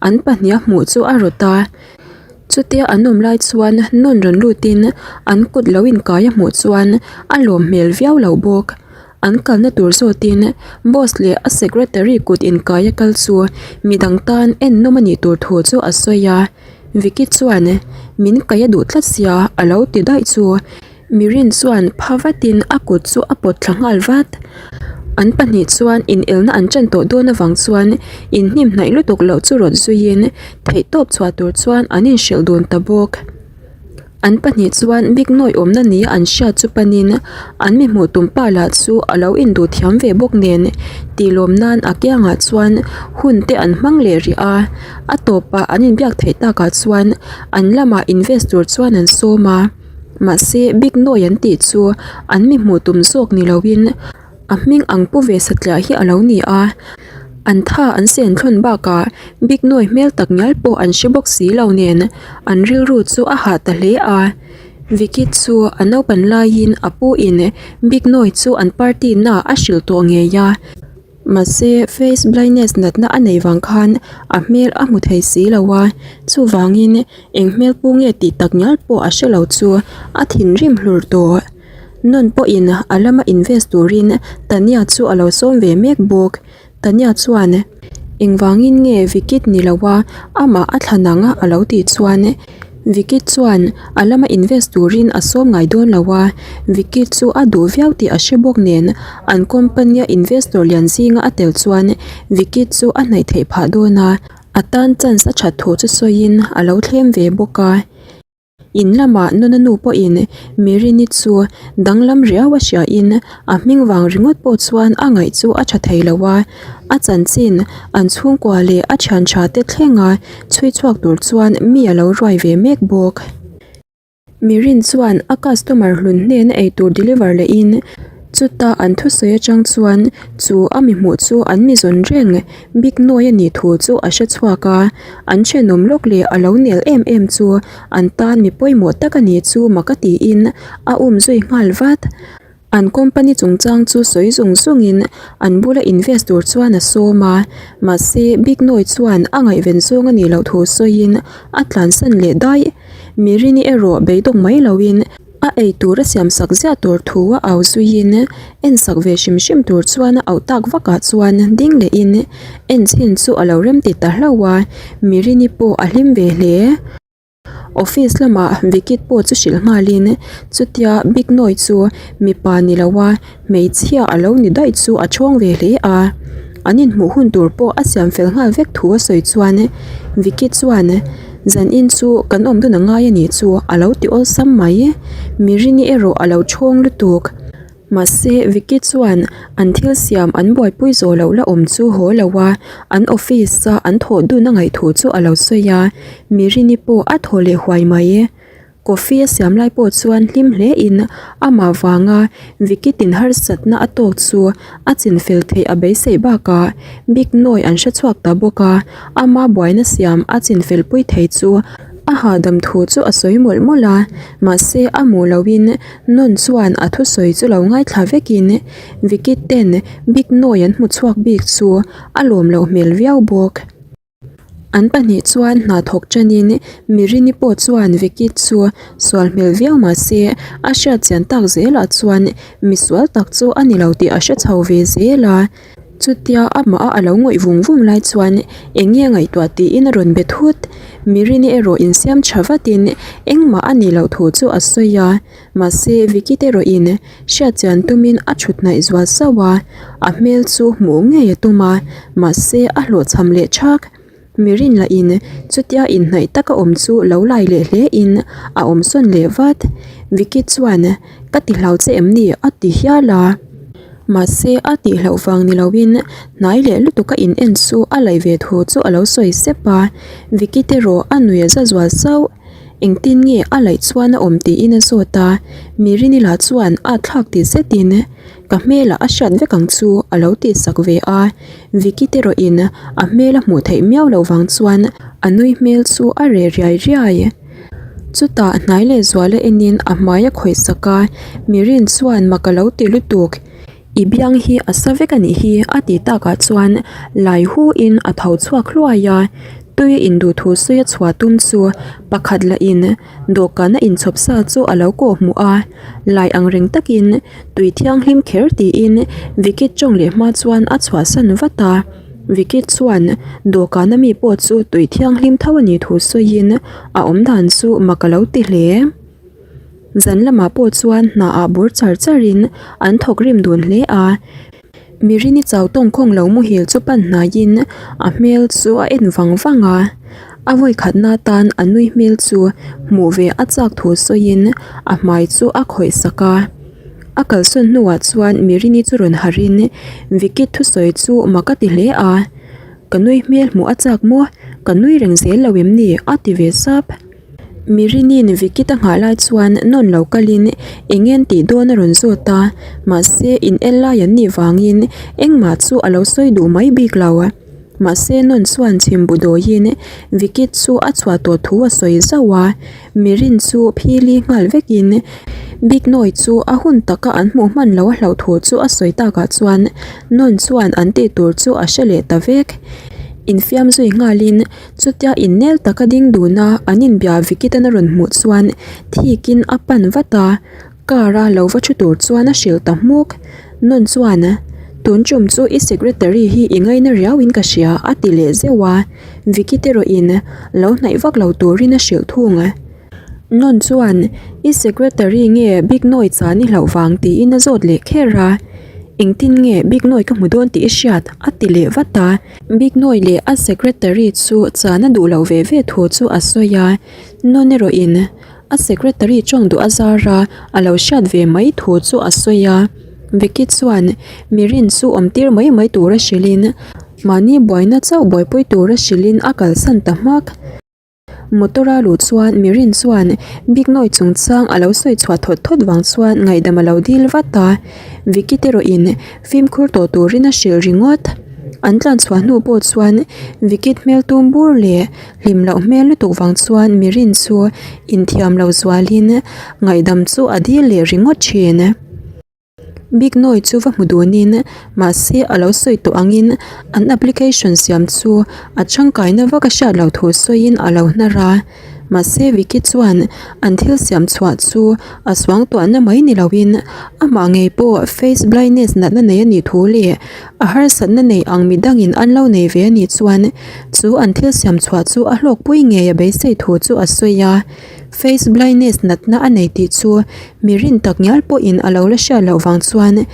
an pahniha hmuh chu a rawt a. Chutia an awm lai chuan nawn rawn lutin an kut lo inkai a hmuh chuan a lawm hmel viau lo bawk. An kalna tur zawtin boss leh a secretary kut inkai a kal chu midang tan ennawm a nih tur thu chu a sawi a. Vicky chuan min kaih a duh tlat sia a lo ti daih chu Mirin chuan pha vatin a kut chu a pawt thla nghal vat. An pahnih chuan inelna an ṭan tawh dawn avang chuan inhnim hnaih lutuk loh chu rawn zuiin theihtawp chhuah tur chuan an inhrilh dun ta bawk. An pahnih chuan bik nawi awmna nia an hriat chu panin an mi hmuh tum pa lah chu a lo induh thiam ve bawk nen tih lawm nan a kiangah chuan hun te an hmang leh rih a, a tawpah an inbiak theih takah chuan an lamah invest tur chuan an sawm a, mahse bik nawi an tih chu an mi hmuh tum zawk ni loin. A hming ang pu ve satliah hi a lo ni a, an tha an sen thlawn bakah bik nawi hmel tak ngial pawh an hre bawk si lo nen an rilru chu a hah ta hle a. Vicky chu a naupan laiin a pu in bik nawi chu an party na a hrilh tawh ngei a, mahse face blindness natna a neih vang khan a hmel a hmu thei si lo a, chuvangin eng hmel pu nge tih tak ngial pawh a hre lo chu a thinrim hlur tawh. Nawn pawhin a lama invest turin Tania chu a lo sawm ve mek bawk. Tania chuan, Engvangin nge Vikit ni loa amah a thlan ang a lo tih chuan Vikit chuan a lama invest turin a sawm ngai dawn lo a, Vikit chu a duh viau tih a hre bawk nen an company a investor lian zinga a tel chuan Vikit chu a hnaih theih phah dawn a, a tan chance a that thu chu sawiin a lo thlem ve bawk a. In lamah nuna nu pawhin Mirini chu danglam riau a hriain a hming vang ringawt pawh chuan a ngaih chu a tha thei lo a. A chanchin an chhungkua leh a thian tha te thlenga chhui chhuak tur chuan mi a lo ruai ve mek bawk. Mirin chuan a customer hlun hnena eitur deliver lehin chuta an thusawi atang chuan chu a mi hmuh chu an mi zawn reng bik nawi a nih thu chu a hre chhuak a, an thenawm lawk leh a lo nel em em chu an tan mi pawimawh tak a nih chu mak a tiin a um zui nghal vat. An company chungchang chu sawi zung zungin an bula invest tur chuan a sawm a, mahse Big Noi chuan a ngaihven zawng a nih loh thu sawiin a tlansan leh daih. Mirini erawh beidawng mai loin a ei tur a siamsak ziah tur thu a au zuiin ensak ve hrim hrim tur chuan a auh tak vakah chuan ding lehin enchhin chu a lo remti ta hlauh a, Mirini pawh a hlim ve hle. Office lamah Vikit pawh chu hrilh nghalin chutia Big Noi chu mipa ni loa hmeichhia a lo ni daih chu a chhawng ve hle a. An inhmuh hun tur pawh a siam fel nghal vek thu a sawi chuan Vikit chuan Zanin chu kan awm dun a ngai a nih chu a lo ti awlsam mai. Mirini erawh a lo chhawng lutuk. Mahse, Vicky chuan an thil siam an buaipui zawh loh la awm chu haw lo a, an office a an thawh dun a ngaih thu chu a lo sawi a, Mirini pawh a thaw leh huai mai. Coffee a siam lai pawh chuan hlim hle in amah vanga Vicky tin harsatna a tawk chu a chinfel theih a beiseih bakah Big Noi an hre chhuak ta bawk a, ama buaina siam a chinfel pui thei chu a hahdam thu chu a sawi mawlh mawlh a, mahse a hmuh lohin Nun chuan a thusawi chu lo ngaithla vekin Vicky ten Big Noi an hmu chhuak bik chu a lawm loh hmel viau bawk. An pahnih chuan hna thawk tanin Mirini pawh chuan Vicky chu sual hmel viau mahse a hriat chian tak zelah chuan misual tak chu a ni lo tih a hre chho ve zel a. Chutia amah a lo ngawih vung vung lai chuan eng nge ngaihtuah tiin a rawn be thut. Mirini erawh insiam tha vatin engmah a nih loh thu chu a sawi a, mahse Vicky te erawhin hriatchian tumin a thut hnaih zual sauh a, a hmel chu hmuh ngei a tum a, mahse a hlawhchham leh thak. Mirin lahin chutia inhnaih taka awm chu lo lai leh hle in a awm sawn leh vat. Vicky chuan ka ti hlau che em ni a ti hial a. Mahse a tih hlauh vang ni loin hnai leh lutuk a in en chu a laih ve thu chu a lo sawi sep a. Vicky te rawh a nui a za zual sauh. Engtin nge a laih chuan a awm tiin a zawt a. Mirini lah chuan a thlak ti zetin ka hmelah a hriat vek ang chu a lo tih sak ve a. Vicky te rawhin a hmel a hmuh theih miau loh vang chuan a nui hmel chu a reh riai riai. Chutah hnai leh zuala enin a hmai a khawih sak a, Mirin chuan mak a lo ti lutuk. I biang hi a sa vek a nih hi a ti takah chuan lai hu in a tho chhuak hluai a, tui a induh thu sawi a chhuah tum chu pakhat lah in dawhkan a inchhawp sa chu a lo kawh hmuh a, lai ang reng takin Tui thianghlim kher tiin Vicky tawng leh hma chuan a chhuahsan vat a, Vicky chuan dawhkana mi pawh chu tui thianghlim tho a nih thu sawiin a awm dan chu mak a lo ti hle. Zan lamah pawh chuan hna ah bur char charin an thawk rim dun hle a. Mirini chau tawngkhawng lo muhil chu pan hnaiin a hmel chu a en vang vang a, a vawikhatna atan a nui hmel chu hmuh ve a chak thu sawiin a hmai chu a khawih sak a. A kalsawn hnuah chuan Mirini chu rawn harhin Vicky thusawi chu mak a ti hle a, Ka nui hmel hmuh a chak maw? Ka nui reng zel lo em ni? a ti ve sap. Mirinin Vicky ta nghah lai chuan nawn lo kalin eng nge an tih dawn a rawn zawt a, mahse in el lai an nih vangin engmah chu a lo sawi duh mai bik lo. Mahse nawn chuan chhim bu dawiin Vicky chu a chhuah tawh thu a sawi zauh a, Mirin chu phili nghal vekin Big Noi chu a hun taka an hmuh hman lo a hlauh thu chu a sawi takah chuan nawn chuan an tih tur chu a hre leh ta vek. Infiam zui nghalin Chutia innel taka ding duna an inbia Vikitan a rawn hmuh chuan thikin a pan vat a, car a lo va thu tur chuan a hrilh ta hmuk. Nawn chuan, Tun tum chu i secretary hi i ngaina riauin ka hria a ti leh zeuh a, Vicky te rawhin lo hnaih vak lo turin a hrilh thung. Nawn chuan, I secretary nge Big Noi chan i hlauh vang tiin a zawt leh kher a, Engtin nge Big Noi ka hmu dawn tih i hriat? a ti leh vat a. Big Noi leh a secretary chu chan a duh loh ve ve thu chu a sawi a, Nawn erawhin. A secretary tawng duh a zar a, a lo hriat ve mai thu chu a sawi a. Vicky chuan Mirin chu awm tir mai mai tura hrilhin mahni buaina chauh buaipui tura hrilhin a kalsan ta hmak. Motor a luh chuan Mirin chuan Bignoy chungchang a lo sawi chhuah thawt thawt vang chuan ngaihdam a lo dil vat a. Vicky te erawhin fimkhur tawh turin a hrilh ringawt. An tlan chhuah hnu pawh chuan Vicky hmel tum bur leh hlim loh hmel lutuk vang chuan Mirin chu inthiam lo zualin ngaihdam chu a dil leh ringawt thin. Bignoy chu va hmu dunin mahse a lo sawi tawh angin an application siam chu a tangkaina vak a hriat loh thu sawiin a lo hnar a. Mahse Vicky chuan an thil siam chhuah chu a suangtuahna mai ni loin amah ngei pawh face blindness natna nei a nih thu leh a harsatna nei ang midangin an lo nei ve a nih chuan chu an thil siam chhuah chu a hlawkpui ngei a beisei thu chu a sawi a. Face blindness natna a nei tih chu mi rin tak ngial pawhin a lo la hriat loh vang chuan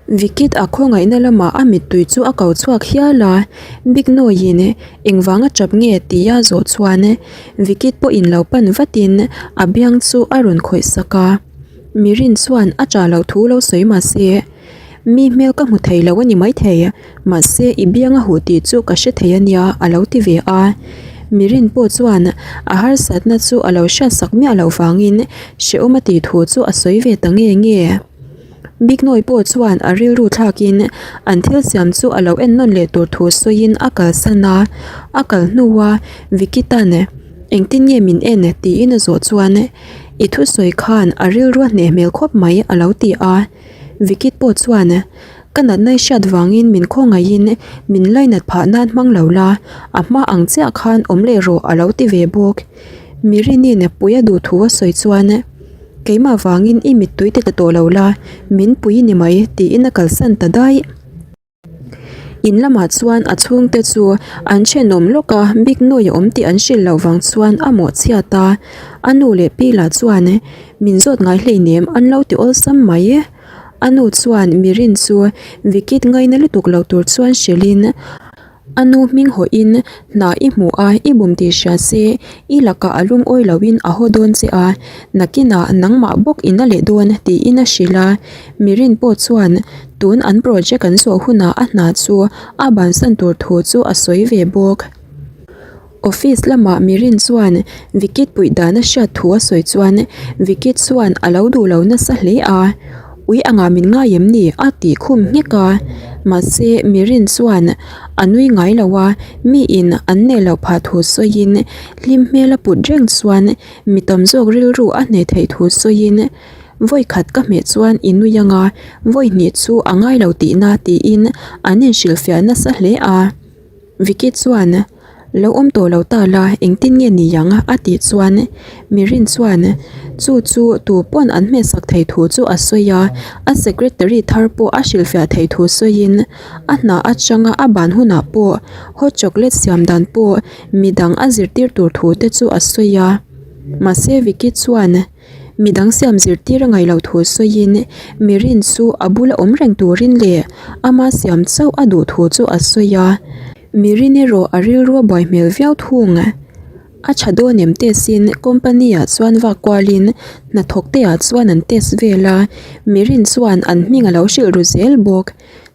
Vikit a khawngaihna lamah a mittui chu a ko chhuak hial a, Big Noy-in engvanga tap nge tia zawh chuan Vikit pawhin lo pan vatin a biang chu a rawn khawih sak a, mi rin chuan a tah loh thu lo sawi mahse Mi hmel ka hmu thei lo a ni maithei, mahse i biang a huh tih chu ka hre thei a nia a lo ti ve a. Mirin pawh chuan a harsatna chu a lo hriatsak miah loh vangin hrehawm a tih thu chu a sawi ve ta nge nge. Bignoy pawh chuan a rilru thlakin an thil siam chu a lo en nawn leh tur thu sawiin a kalsan a, a kal hnua Vicky tan engtin nge min en tiin a zawh chuan i thusawi khan a rilru a hneh hmel khawp mai a lo ti a. Vikit pawh chuan, Ka natna i hriat vangin min khawngaihin min lainat phah nan hmang lo la, a hma ang chiah khan awm leh rawh a lo ti ve bawk. Mirinin pui a duh thu a sawi chuan, Keimah vangin i mittui ti tla tawh lo la, min pui ni mai tiin a kalsan ta daih. In lamah chuan a chhungte chu an thenawm lawk a, bik nawi a awm tih an hrilh loh vang chuan a mawhchhiat a. A nu leh pi lah chuan min zawt ngai hleinem an lo ti awlsam mai. A nu chuan Mirin chu Vikit ngaina lutuk lo tur chuan hrilhin A nu hming hawhin hna i hmu a, i bum tih hria se, i lakah a lungawi loin a haw dawn che a, nakinah nangmah bawk in a leh dawn tiin a hrilh a. Mirin pawh chuan tun an project an zawh hunah a hna chu a bansan tur thu chu a sawi ve bawk. Office lamah Mirin chuan Vikit puih dan a hriat thu a sawi chuan Vikit chuan a lo duh lo nasa hle a, Ui angah min ngai em ni? a tih khum nghek a. Mahse Mirin chuan a nui ngai lo a, miin an neih loh phah thu sawiin hlim hmel a put reng chuan mi tam zawk rilru a hneh theih thu sawiin vawi khat ka hmeh chuan i nui anga vawi hnih chu a ngai lo tihna tiin an inhrilhfiah nasa hle a. Vicky chuan, Lo awm tawh lo ta la, engtin nge ni ang? a tih chuan Mirin chuan chu chu tu pawn an hmehsak thei thu chu a sawi a, a secretary thar pawh a hrilhfiah thei thu sawiin a hna atanga a ban hunah pawh hot chocolate siam dan pawh midang a zirtir tur thu te chu a sawi a. Mahse Vicky chuan Midang siam zirtir a ngaih loh thu sawiin Mirin chu a bula awm reng turin leh ama siam chauh a duh thu chu a sawi a. Mirin erawh a rilru a buai hmel viau thung. A tha dawn em test in company ah chuan vak kualin hnathawk te ah chuan an test vel a, Mirin chuan an hming a lo hrilh ru zel bawk.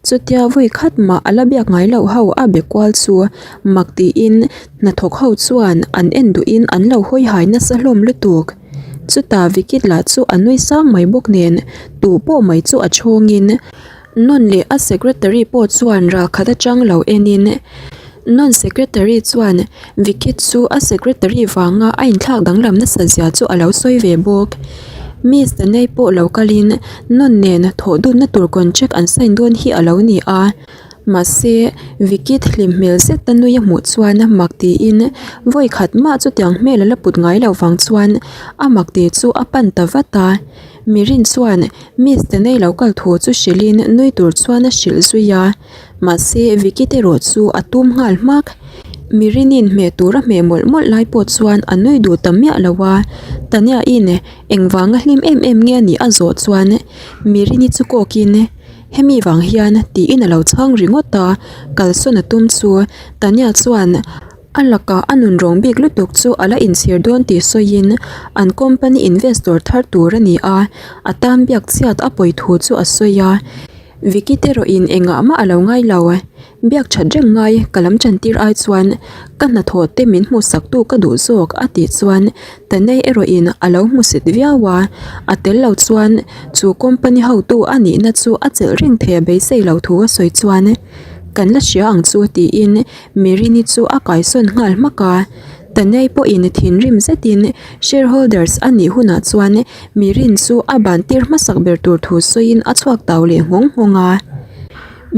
Chutia vawi khat mah a la biak ngai loh ho a be kual chu mak tiin hnathawk ho chuan an en duhin an lo hawi hai nasa hlawm lutuk. Chutah Vikit lah chu a nui sang mai bawk nen tu pawh mai chu a chhawngin Nawn leh a secretary pawh chuan ral khat atang lo enin Nawn secretary chuan Vikit chu a secretary vanga a inthlak danglam nasa zia chu a lo sawi ve bawk. Miss Danai pawh lo kalin Nawn nen thawh dunna tur contract an sign dawn hi a lo ni a. Mahse, Vikit hlim hmel zet a nui a hmuh chuan mak tiin vawi khat mah chutiang hmel a la put ngai loh vang chuan a mak ti chu a pan ta vat a. Mirin chuan Miss Danai lo kal thu chu hrilhin nui tur chuan a hrilh zui a. Mahse, Vikit erawh chu a tum nghal hmak. Mirinin hmeh tur a hmeh mawlh mawlh lai pawh chuan a nui duh ta miah lo a, Tania-in engvanga hlim em em nge a nih a zawh chuan Mirini chu kawkin hemi vang hian tiin a lo chhang ringawt a, kalsawn a tum chu Tania chuan. A lakah a nun rawng bik lutuk chu a la inchhir dawn tih sawiin an company investor thar tur a ni a, a tan biak chhiat a pawi thu chu a sawi a. Vicky te erawhin engah mah a lo ngai lo. Biak that reng ngai ka lam chantir ai chuan ka hnathawh te min hmuhsak tu ka duh zawk a tih chuan Tanei erawhin a lo hmusit viau a, a tel lo chuan chu company hotu a nihna chu a chelh reng thei a beisei lo thu a sawi chuan kan la hria ang chu tiin Mirini chu a kaisawn nghal hmak a, Tanei pawhin thinrim zetin shareholders a nih hunah chuan Mirin chu a ban tir hmasak ber tur thu sawiin a chhuak tau leh nghawng nghawng a.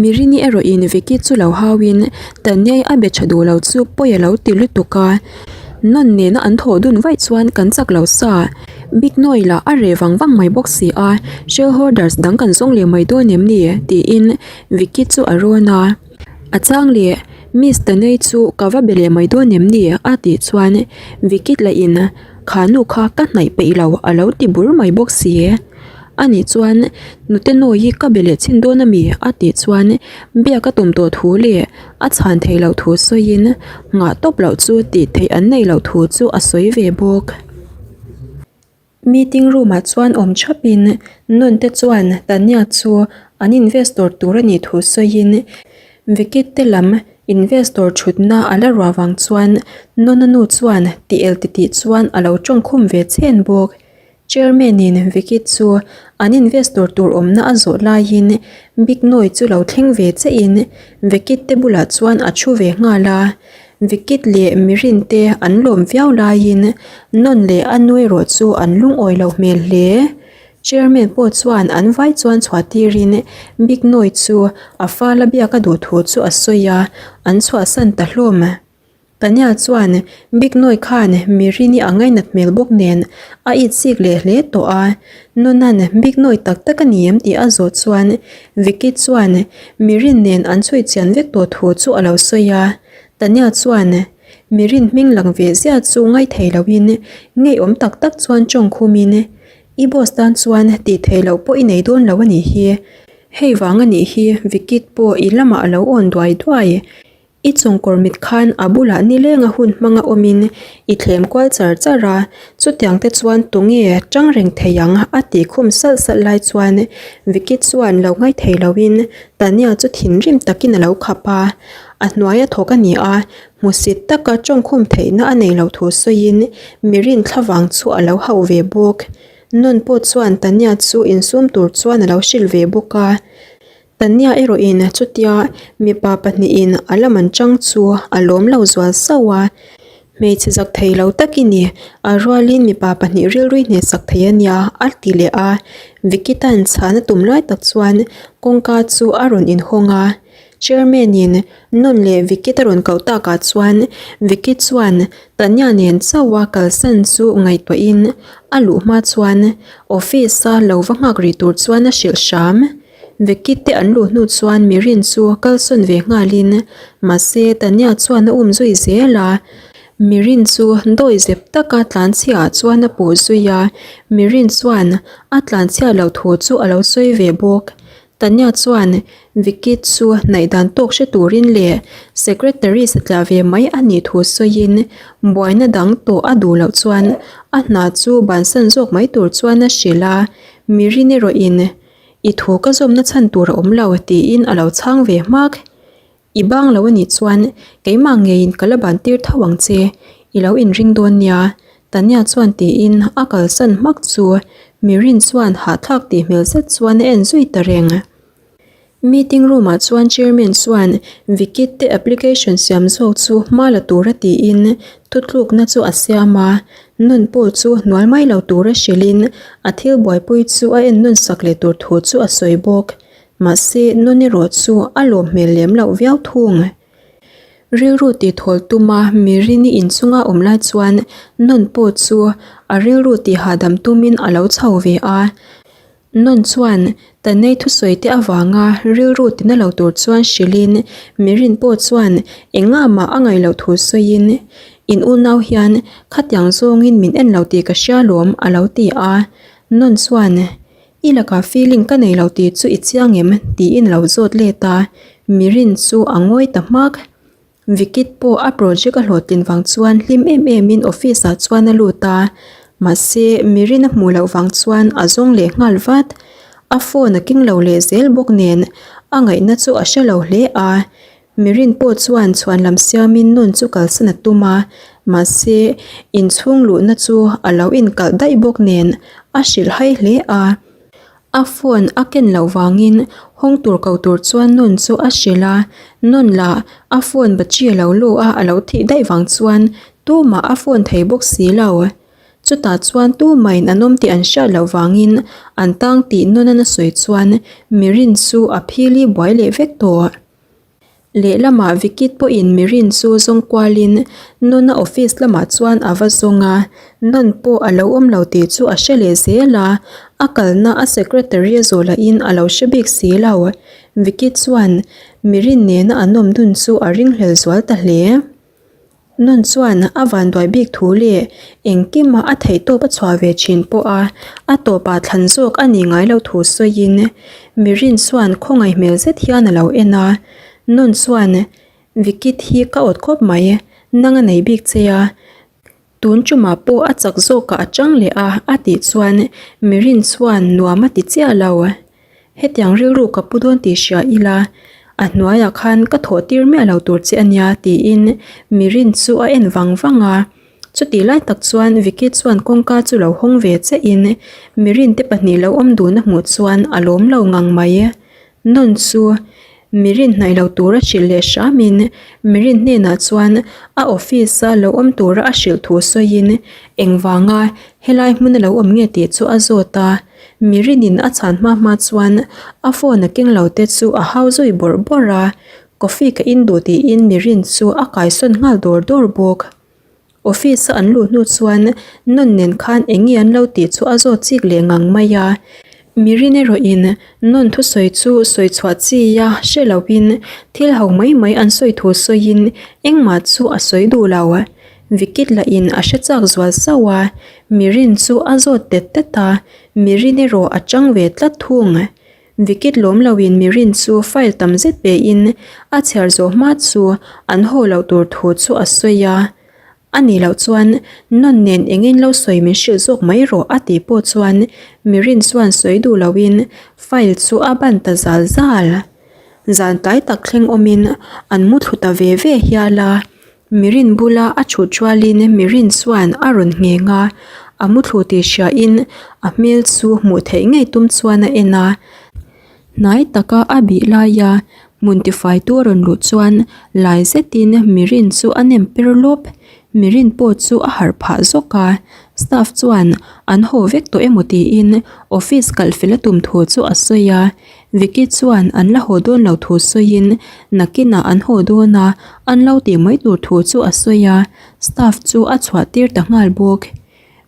Mirini erawhin Vicky chu lo hauin Tanei a be tha duh lo chu pawi a lo ti lutuk a, Nawn nena an thawh dun vaih chuan kan chak lo sa. Big Noi lah a reh vang vang mai bawk si a, shareholders dang kan zawng leh mai dawn em ni? tiin Vicky chu a rawn a. A chang leh, Miss Tanei chu ka va be leh mai dawn em ni? a tih chuan Vicky lahin Kha nu kha ka hnaih peih lo a lo ti bur mai bawk si. A nih chuan Nute Nawi ka be leh chhin dawn a mi? a tih chuan biak a tum tawh thu leh a chhan theih loh thu sawiin nghah tawp loh chu tih theih an neih loh thu chu a sawi ve bawk. Meeting room ah chuan awm thapin Nun te chuan Tanya chu an investor tur a nih thu sawiin Vicky te lam investor thutna a la ruah vang chuan Nuna nu chuan ti el titih chuan a lo tawngkhum ve chhen bawk. Chairman in Vicky chu an investor tur awmna a zawh laiin Big Noi chu lo thleng ve chiahin Vicky te bulah chuan a thu ve nghal a. Vikit leh Mirinte an lawm viau laiin Nawn leh a nu erawh chu an lungawi lo hmel hle. Chairman pawh chuan an vai chuan chhuah tirin Big Noi chu a fala biak a duh thu chu a sawi a, an chhuahsan ta hlawm. Tanya chuan Big Noi khan Mirini a ngainat hmel bawk nen a itsik leh hle tawh a, Nunan Big Noi tak tak a ni em tih a zawh chuan Vicky chuan Mirin nen an chhui chian vek tawh thu chu a lo sawi a. Tanya chuan Mirin hming lang ve zia chu ngaithei loin ngeiawm tak tak chuan tawng khumin I boss tan chuan tih theih loh pawh i nei dawn lo a nih hi. Hei vang a nih hi Vicky pawh i lamah a lo awn duai duai. I chawngkawr mit khan a bulah nileng a hun hmanga awmin i thlem kual char char a, chutiang te chuan tunge tang reng thei ang a tih khum salh salh lai chuan Vicky chuan lo ngaithei loin Tania chu thinrim takin a lo khap a, a hnuaia thawk a ni a, hmusit taka tawngkhum theihna a nei lo thu sawiin Mirin thlavang chu a lo hauh ve bawk. Nun pawh chuan Tania chu insum tur chuan a lo hrilh ve bawk a. Tania erawhin chutia mipa pahnihin a la man chang chu a lawm lo zual sauh a, hmeichhe zak thei lo tak i ni, a rualin mipa pahnih rilrui hnehsak thei a nia a ti leh a, Vicky tan chhan a tum lai tak chuan kawngka chu a rawn inhawng a, Chairman in Nun leh Vicky te rawn koh takah chuan Vicky chuan Tania nen chauh a kalsan chu ngaihtuahin a luh hma chuan office a lo va nghak rih tur chuan a hrilh hram. Vicky te an luh hnu chuan Mirin chu kalsawn ve nghalin mahse Tania chuan a um zui zel a, Mirin chu dawi zep taka tlanchhiah ah chuan a puh zui a, Mirin chuan a tlanchhiah loh thu chu a lo sawi ve bawk. Tania chuan Vicky chu hnaih dan tawk hre turin leh secretary satliah ve mai a nih thu sawiin buaina dang tawh a duh loh chuan a hna chu bansan zawk mai tur chuan a hrilh a, Mirin erawhin I thu ka zawmna chhan tur a awm lo tiin a lo chhang ve hmak. I bang lo a nih chuan keimah ngeiin ka la ban tir tho ang che, i lo inring dawn nia Tania chuan tiin a kalsan hmak chu Mirin chuan hahthlak tih hmel zet chuan a en zui ta reng. Meeting room ah chuan chairman chuan Vikit te application siam zawk chu hma la tura tiin thutlukna chu a siam a, Nun pawh chu hnual mai lo tura hrilhin a thil buaipui chu a en nawn sak leh tur thu chu a sawi bawk. Mahse Nun erawh chu a lawm hmel lem loh viau thung. Rilru tih thawl tuma Mirini inchunga awm lai chuan Nun pawh chu a rilru tih hahdam tumin a lo chho ve a. Nun chuan Tanei thusawi te avanga rilru tina lo tur chuan hrilhin Mirin pawh chuan engah mah a ngaih loh thu sawiin, In unau hian khatiang zawngin min en lo tih ka hria lawm a lo ti a. Nun chuan, I lakah feeling ka nei lo tih chu i chiang em? tiin a lo zawt let a, Mirin chu a ngawi ta hmak. Vikit pawh a project a hlawhtlin vang chuan hlim em em in office ah chuan a lut a, mahse Mirin a hmuh loh vang chuan a zawng leh nghal vat. A phone a keng lo leh zel bawk nen a ngaihna chu a hre lo hle a. Mirin pawh chuan chhuan lam siamin nun chu kalsan a tum a, mahse inchhung luhna chu a lo inkalh daih bawk nen a hrilh hai hle a. A phone a ken loh vangin hawng tur ko tur chuan nun chu a hrilh a, nun lah a phone battery a lo lu a, a lo thih daih vang chuan tumah a phone thei bawk si lo. Chutah chuan tumahin an awm tih an hriat loh vangin an tang tih nun a sawi chuan Mirin chu a phili buai leh vek tawh. Lehlamah Vikit pawhin Mirin chu zawng kualin Nona office lamah chuan a va zawng a, Non pawh a lo awm lo tih chu a hre leh zel a, a kalna a secretary a zawh lahin a lo hre bik si lo. Vikit chuan Mirin nena an awm dun chu a ringhlel zual ta hle. Nun chuan a vanduai bik thu leh engkima a theihtawp a chhuah ve thin pawh a, a tawpah thlan zawk a nih ngai loh thu sawiin Mirin chuan khawngaih hmel zet hian a lo en a. Nun chuan, Vikit hi ka awt khawp mai, nang a nei bik che a, tun tumah pawh a chak zawkah a chang leh a a tih chuan Mirin chuan nuam a ti chiah lo. Hetiang rilru ka pu dawn tih hria ila, a hnuaiah khan ka thawh tir miah lo tur che ania tiin Mirin chu a en vang vang a. Chutih lai tak chuan Vicky chuan kawngka chu lo hawng ve chiahin Mirin te pahnih lo awm dun a hmuh chuan a lawm lo ngang mai. Nawn chu Mirin hnaih lo tura hrilh leh hramin Mirin hnenah chuan a office a lo awm tura a hrilh thu sawiin engvanga helai hmuna lo awm nge tih chu a zawt a. Mirinin a chhan hma hma chuan a phone a keng lo te chu a hau zui bawrh bawrh a, coffee ka in duh tiin Mirin chu a kaisawn nghal dawr dawr bawk. Office a an luh hnu chuan Nun nen khan eng nge an lo tih chu a zawt chik leh ngang mai a, Mirin erawhin Nun thusawi chu sawi chhuah chi a hre loin thil ho mai mai an sawi thu sawiin engmah chu a sawi duh lo. Vikit lahin a hre chak zual sauh a, Mirin chu a zawt tet tet a, Mirin erawh a chang ve tlat thung. Vikit lawm loin Mirin chu file tam zet pein a chhiar zawh hma chu an haw loh tur thu chu a sawi a. A nih loh chuan Nawn nen engin lo sawi min hrilh zawk mai rawh a tih pawh chuan Mirin chuan sawi duh loin file chu a ban ta zal zal. Zan tlai tak thleng awmin an mu thlu ta ve ve hial a. Mirin bula a thut rualin Mirin chuan a rawn ngheng a, a muthlu tih hriain a hmel chu hmuh theih ngei tum chuan a en a. Hnai taka a bih laia hmun tifaitu a rawn luh chuan lai zetin Mirin chu a nem per lawp. Mirin pawh chu a harh phah zawk a, staff chuan an haw vek tawh emaw tiin office kalh fel a tum thu chu a sawi a. Vicky chuan an la haw dawn lo thu sawiin nakinah an haw dawn a, an lo tih mai tur thu chu a sawi a, staff chu a chhuah tir ta nghal bawk.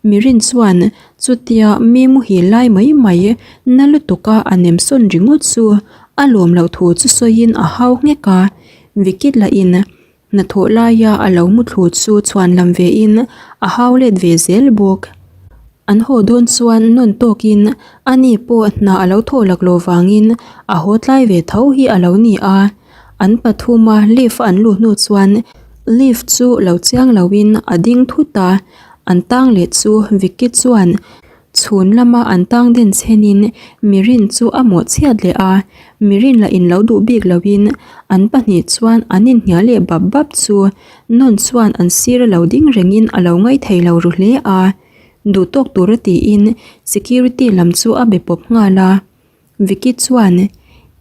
Mirin chuan chutia mi muhil lai mai mai na lutuka a nem sawn ringawt chu a lawm loh thu chu sawiin a hau nghek a, Vicky lahin Hnathawh laia a lo muthlu chu chhuan lam vein a hau let ve zel bawk. An haw dawn chuan nawn tawkin ani pawh hna a lo thawh lak loh vangin a haw tlai ve tho hi a lo ni a. An pathuma lift an luh hnu chuan lift chu lo chiang loin a ding thut a, an tang leh chu Vicky chuan Chhun lama an tang den chhenin Mirin chu a mawh chhiat leh a, Mirin lah in lo duh bik loin an pahnih chuan an inhnial leh bap bap chu Nawn chuan an sir a lo ding rengin a lo ngaithei lo ru hle a, duh tawk tura tiin security lam chu a be pawp nghal a. Vicky chuan,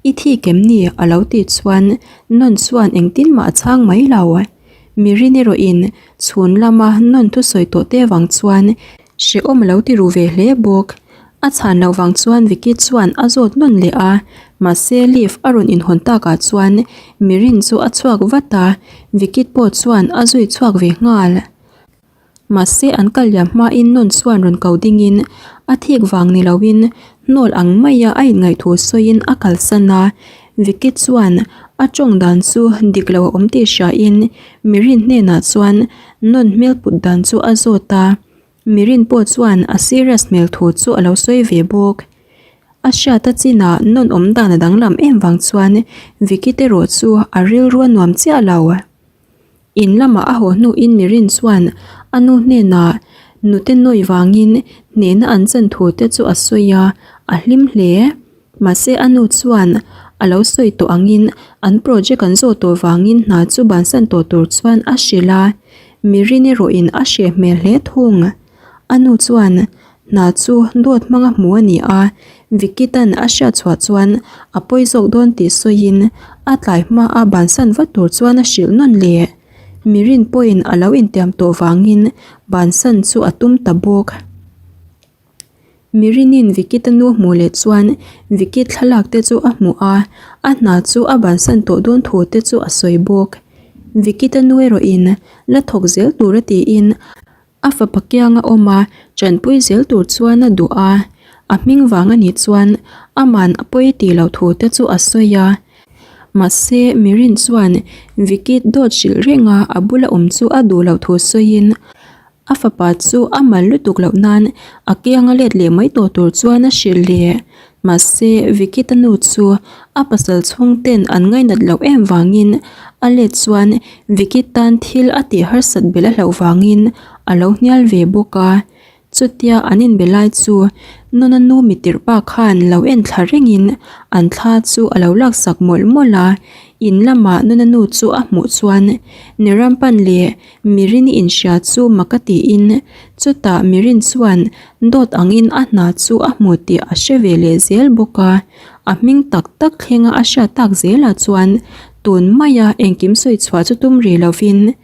I thi kem ni? a lo tih chuan Nawn chuan engtin mah a chhang mai lo. Mirin erawhin chhun lama Nawn thusawi tawh te vang chuan hrehawm a lo ti ru ve hle bawk. A chhan loh vang chuan Vicky chuan a zawt nawn leh a, mahse lift a rawn inhawn takah chuan Mirin chu a chhuak vat a, Vicky pawh chuan a zui chhuak ve nghal. Mahse an kal liam hmain Nawn chuan rawn ko dingin a thik vang ni loin hnawl ang maia a inngaih thu sawiin a kalsan a. Vicky chuan a tawng dan chu dik lo a awm tih hriain Mirin hnenah chuan Nawn hmel put dan chu a zawt a. Mirin pawh chuan a serious hmel thu chu a lo sawi ve bawk. A hriat a chinah Nawn awm dan a danglam em vang chuan Vicky te rawh chu a rilru a nuam chiah lo. In lamah a haw hnuin Mirin chuan a nu hnenah nute nawi vangin hnehna an chan thu te chu a sawi a, a hlim hle. Mahse a nu chuan a lo sawi tawh angin an project an zawh tawh vangin hna chu bansan tawh tur chuan a hrilh a, Mirin erawhin a hreh hmel hle thung. A nu chuan hna chu dawt hmanga hmu a ni a, Vicky tan a hriat chhuah chuan a pawi zawk dawn tih sawiin a tlai hma a bansan vat tur chuan a hrilh nawn leh. Mirin pawhin a lo intiam tawh vangin bansan chu a tum ta bawk. Mirinin Vicky ta nu hmuh leh chuan Vicky thlalak te chu a hmuh a, a hna chu a bansan tawh dawn thu te chu a sawi bawk. Vicky ta nu erawhin la thawk zel tur a tiin A fapa kianga awm a, tanpui zel tur chuan a duh a, a hming vang a nih chuan aman a pawi tih loh thu te chu a sawi a. Mahse, Mirin chuan Vicky dawt hrilh reng a, a bula awm chu a duh loh thu sawiin a fapa chu a mal lutuk loh nan a kianga let leh mai tawh tur chuan a hrilh leh. Mahse, Vicky ta nu chu a pasal chhungten an ngainat loh em vangin a let chuan Vicky tan thil a tih harsat belh a hlauh vangin a lo hnial ve bawk a. Chutia an inbe lai chu Nuna nu mitirh pa khan lo en thla rengin an thla chu a lo laksak mawlh mawlh a. In lamah Nuna nu chu a hmuh chuan Nirampan leh Mirin inhria chu mak a tiin chutah Mirin chuan dawt angin a hna chu a hmu tih a hre ve leh zel bawk a. A hming tak tak thlenga a hriat tak zelah chuan tun maia engkim sawi chhuah chu tum rih lovin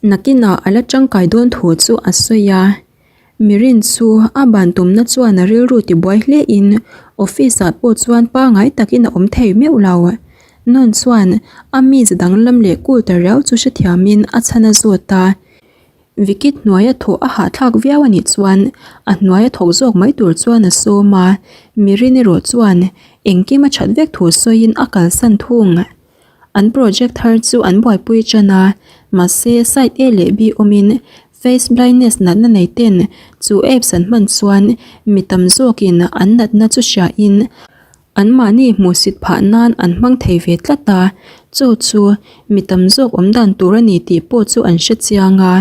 nakinah a la tangkai dawn thu chu a sawi a. Mirin chu a ban tumna chuan a rilru tibuai hle in office ah pawh chuan pangai takin a awm thei meuh lo. Nun chuan a mize danglam leh cool ta riau chu hrethiamin a chhan a zawt a. Vicky hnuaia thawh a hahthlak viau a nih chuan a hnuaia thawk zawk mai tur chuan a sawm a, Mirin erawh chuan engkim a that vek thu sawiin a kalsan thung. An project thar chu an buaipui tan a, mahse site A leh B awmin face blindness natna nei ten chu apps an hman chuan mi tam zawkin an natna chu hriain Anmahni hmuhsit phah nan an hmang thei ve tlat a, chu chu mi tam zawk awm dan tur a ni tih pawh chu an hre chiang a.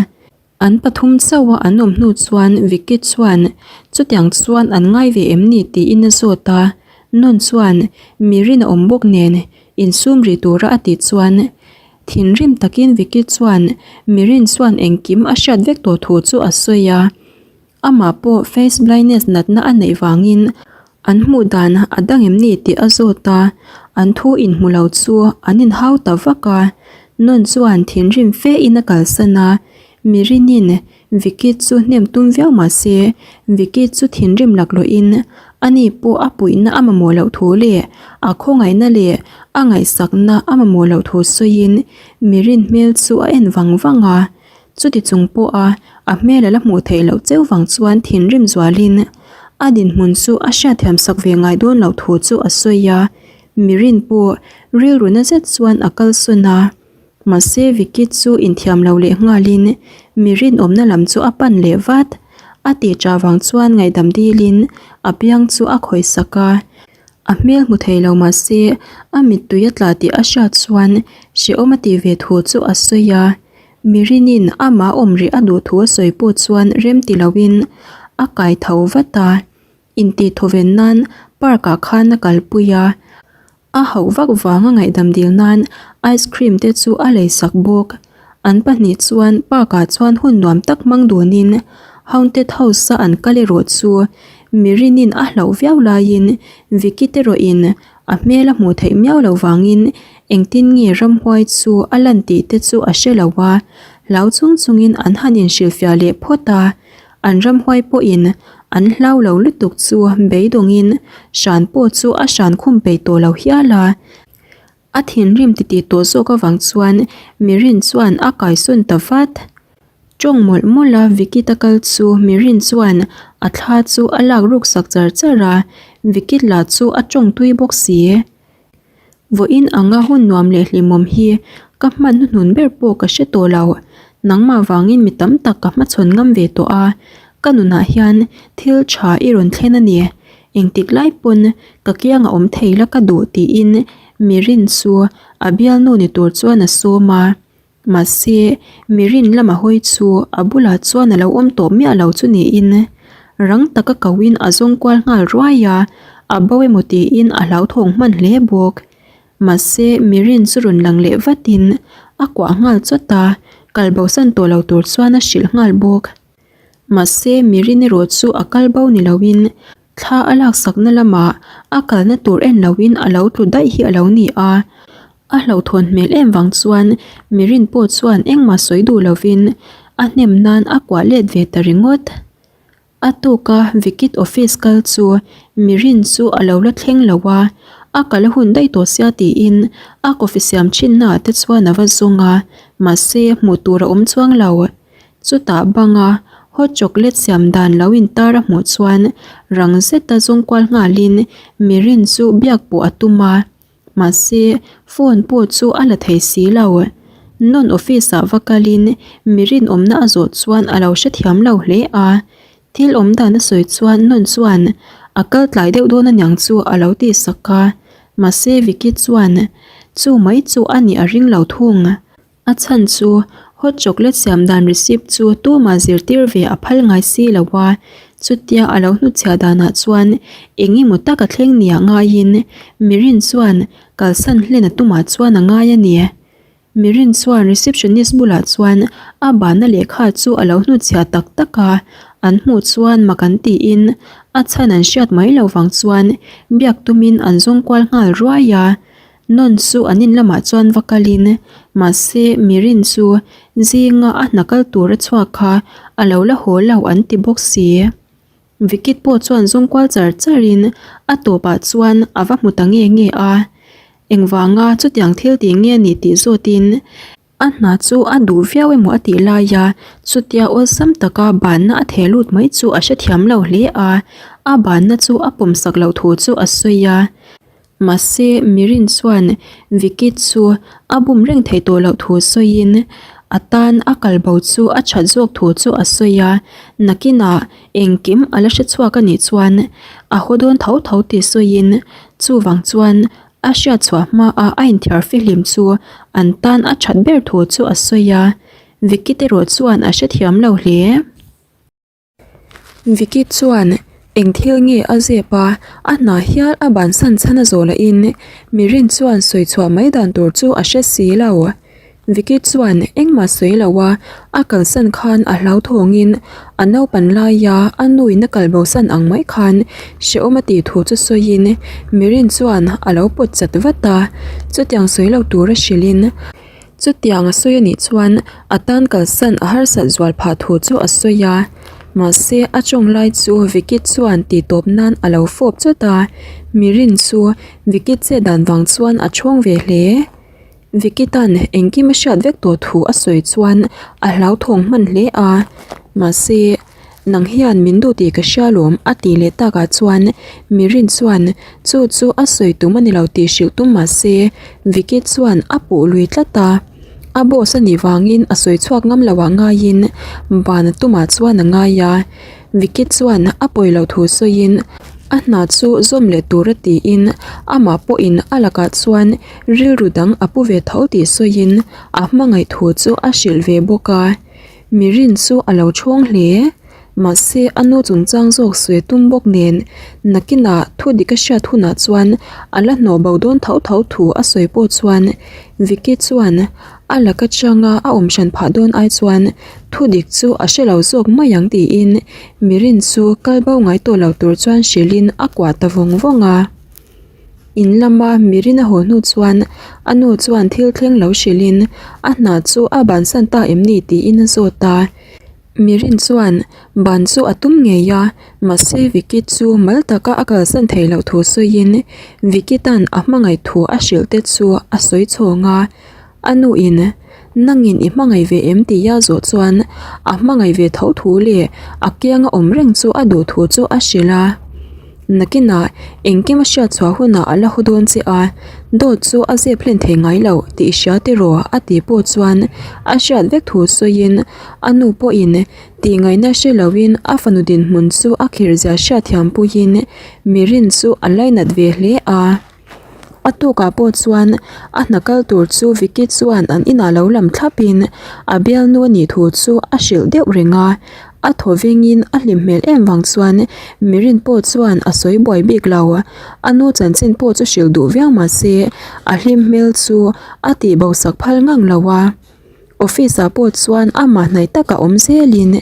An pathum chauh a an awm hnu chuan Vicky chuan chutiang chuan an ngai ve em ni tiin a zawt a, Nun chuan mi rin a awm bawk nen insum rih tura a tih chuan thinrim takin Vicky chuan mi rin chuan engkim a hriat vek tawh thu chu a sawi a. Amah pawh face blindness natna a neih vangin an hmuh dan a dang em ni tih a zawt a, an thu inhmu lo chu an inhau ta vak a. Nun chuan thinrim fe in a kalsan a, Mirinin Vicky chu hnem tum viau mah se Vicky chu thinrim laklawhin ani pawh a puihna a mamawh loh thu leh a khawngaihna leh a ngaihsakna a mamawh loh thu sawiin Mirin hmel chu a en vang vang a. Chuti chung pawha a hmel a la hmuh theih loh cheu vang chuan thinrim zualin a dinhmun chu a hriatthiam sak ve ngai dawn loh thu chu a sawi a, Mirin pawh rilru na zet chuan a kalsawn a. Mahse Vicky chu inthiam lo leh nghalin Mirin awmna lam chu a pan leh vat. A tih ṭah vang chuan ngaihdam dilin a biang chu a khawih sak a. A hmel hmu thei lo mahse a mittui a tla tih a hriat chuan hrehawm a tih ve thu chu a sawi a. Mirinin amah awm rih a duh thu a sawi pawh chuan rem ti loin a kai tho vat a, intih thawven nan park ah khan a kalpui a, a hauh vak vanga ngaihdam dil nan ice cream te chu a lei sak bawk. An pahnih chuan park ah chuan hun nuam tak hmang dunin haunted house a an kal erawh chu Mirinin a hlauh viau laiin Vicky te rawhin A hmel a hmuh theih miau loh vangin engtin nge ramhuai chu a lan tih te chu a hre lo a, hlau chung chungin an han inhrilhfiah leh phawt a, an ramhuai pawhin an hlau lo lutuk chu beidawngin hran pawh chu a hran khum peih tawh lo hial a. A thinrim titih tawh zawk avang chuan Mirin chuan a kaisawn ta vat. Tawng mawlh mawlh a Vicky ta kal chu Mirin chuan a thla chu a lak ruk sak char char a, Vicky lah chu a tawng tui bawk si. Vawiin anga hun nuam leh hlimawm hi ka hman hnuhnun ber pawh ka hre tawh lo, nangmah vangin mi tam tak ka hmachhawn ngam ve tawh a, ka nunah hian thil tha i rawn thlen a ni, engtik lai pawn ka kianga awm thei la ka duh tiin Mirin chu a bialnu ni tur chuan a sawm a. Mahse, Mirin lama hawi chu a bulah chuan a lo awm tawh miah lo chu niin rang taka koin a zawng kual nghal ruai a, a bo emaw tiin a hlauthawng hman hle bawk. Mahse, Mirin chu rawn lang leh vatin a kuah nghal chawt a, kal bosan tawh lo tur chuan a hrilh nghal bawk. Mahse, Mirin erawh chu a kal bo ni loin Thla a laksakna lamah a kalna tur en loin a lo tlu daih hi a lo ni a. A hlauhthawn hmel em vang chuan Mirin pawh chuan engmah sawi duh lovin a hnem nan a kuah let ve ta ringawt. A tuka Vikit office kal chu Mirin chu a lo la thleng lo a, a kal a hun daih tawh sia tiin a coffee siam thinnaah te chuan a va zawng a, mahse hmuh tur a awm chuang lo. Chutah banga hot chocolate siam dan lo intar a hmuh chuan rang zeta zawng kual nghalin Mirin chu biak pawh a tum a, mahse phone pawh chu a la thei si lo. Non office ah va kalin Mirin awmna a zawh chuan a lo hrethiam lo hle a, thil awm dan a sawi chuan Non chuan a kal tlai deuh dawn aniang chu a lo tih sak a, mahse Vicky chuan chu mai chu a nih a ring lo thung. A chhan chu hot chocolate siam dan receipt chu tumah zirtir ve a phal ngai si lo a, chutia a lo hnutchhiah danah chuan eng emaw tak a thleng nia ngaiin Mirin chuan kalsan hlen a tumah chuan a ngai a ni. Mirin chuan receptionist bulah chuan a banna lehkha chu a lo hnutchhiah tak tak a, an hmuh chuan mak an tiin a chhan an hriat mai lo vang chuan biak tumin an zawng kual nghal ruai a. Nawn chu an in lamah chuan va kalin mahse Mirin chu zinga a hna kal tur a chhuak kha a lo la haw lo an ti bawk si. Vikit pawh chuan zawng kual char charin a tawpah chuan a va hmu ta nge nge a, engvanga chutiang thil tih nge ni tih zawtin A hna chu a duh viau emaw a tih laia chutia awlsam taka banna a theh lut mai chu a hrethiam lo hle a, a banna chu a pawmsak loh thu chu a sawi a. Mahse, Mirin chuan Vicky chu a bum reng theih tawh loh thu sawiin a tan a kal bo chu a that zawk thu chu a sawi a, nakinah engkim a la hrechhuak a nih chuan a haw dawn tho tho tih sawiin chuvang chuan A hriat chhuah hmaa a inthiar fihlim chu an tan a that ber thu chu a sawi a, Vicky te erawh chuan a hrethiam lo hle. Vicky chuan eng thil nge a zep a, a hna hial a bansan chhan a zawh lahin Mirin chuan sawi chhuah mai dan tur chu a hre si lo. Vicky chuan engmah sawi lo a, a kalsan khan a hlauthawngin a naupan laia a nuin a kal bosan ang mai khan hrehawm a tih thu chu sawiin Mirin chuan a lo pawt chat vat a, chutiang sawi lo tura hrilhin chutiang a sawi anih chuan a tan kalsan a harsat zual phah thu chu a sawi a, mahse a tawng lai chu Vicky chuan tih tawp nan a lo fawp chawt a, Mirin chu Vicky chet dan vang chuan a chhawng ve hle. Vicky tan engkim a hriat vek tawh thu a sawi chuan a hlauthawng hman hle a, mahse nang hian min duh tih ka hria lawm a tih leh takah chuan Mirin chuan chu chu a sawi tum a ni lo tih hrilh tum mahse Vicky chuan a puh lui tlat a, a boss a nih vangin a sawi chhuak ngam loh ah ngaiin ban a tumah chuan a ngai a, Vicky chuan a pawi loh thu sawiin a hna chu zawm leh tur a tiin amah pawhin a lakah chuan rilru dang a pu ve tho tih sawiin a hmangaih thu chu a hrilh ve bawk a, Mirin chu a lo chhawng hle. Mahse a nu chungchang zawk sawi tum bawk nen nakinah thu dik a hriat hunah chuan a la hnawh bo dawn tho tho thu a sawi pawh chuan Vicky chuan a laka changa a awm hran phah dawn ai chuan thu dik chu a hre lo zawk mai ang tiin Mirin chu kal bo ngai tawh lo tur chuan hrilhin a kuah ta vawng vawng a. In lama Mirin a haw hnu chuan a nu chuan thil thleng lo hrilhin a hna chu a bansan ta em ni tiin a zawt a. Mirin chuan ban chu a tum ngei a, mahse Vicky chu mal taka a kalsan theih loh thu sawiin Vicky tan a hmangaih thu a hrilh te chu a sawi chhawng a. A nuin, Nangin i hmangaih ve em tia zawh chuan a hmangaih ve tho thu leh a kianga awm reng chu a duh thu chu a hrilh a. Nakinah engkim a hriat chhuah hunah a la haw dawn che a, dawt chu a zep hlen thei ngai loh tih hria tiraw a tih pawh chuan a hriat vek thu sawiin a nu pawhin tihngaihna hre loin a fanu dinhmun chu a khirh zia hriatthiam puiin Mirin chu a lainat ve hle a. A tukah pawh chuan a hna kal tur chu Vicky chuan an inah lo lam thlapin a bialnu a nih thu chu a hrilh deuh reng a. A thaw vengin a hlim hmel em vang chuan Mirin pawh chuan a sawi buai bik lo. A nu chanchin pawh chu hrilh duh viau mah se a hlim hmel chu a tih bo sak phal ngang lo a. Office ah pawh chuan amah hnaih taka awm zelin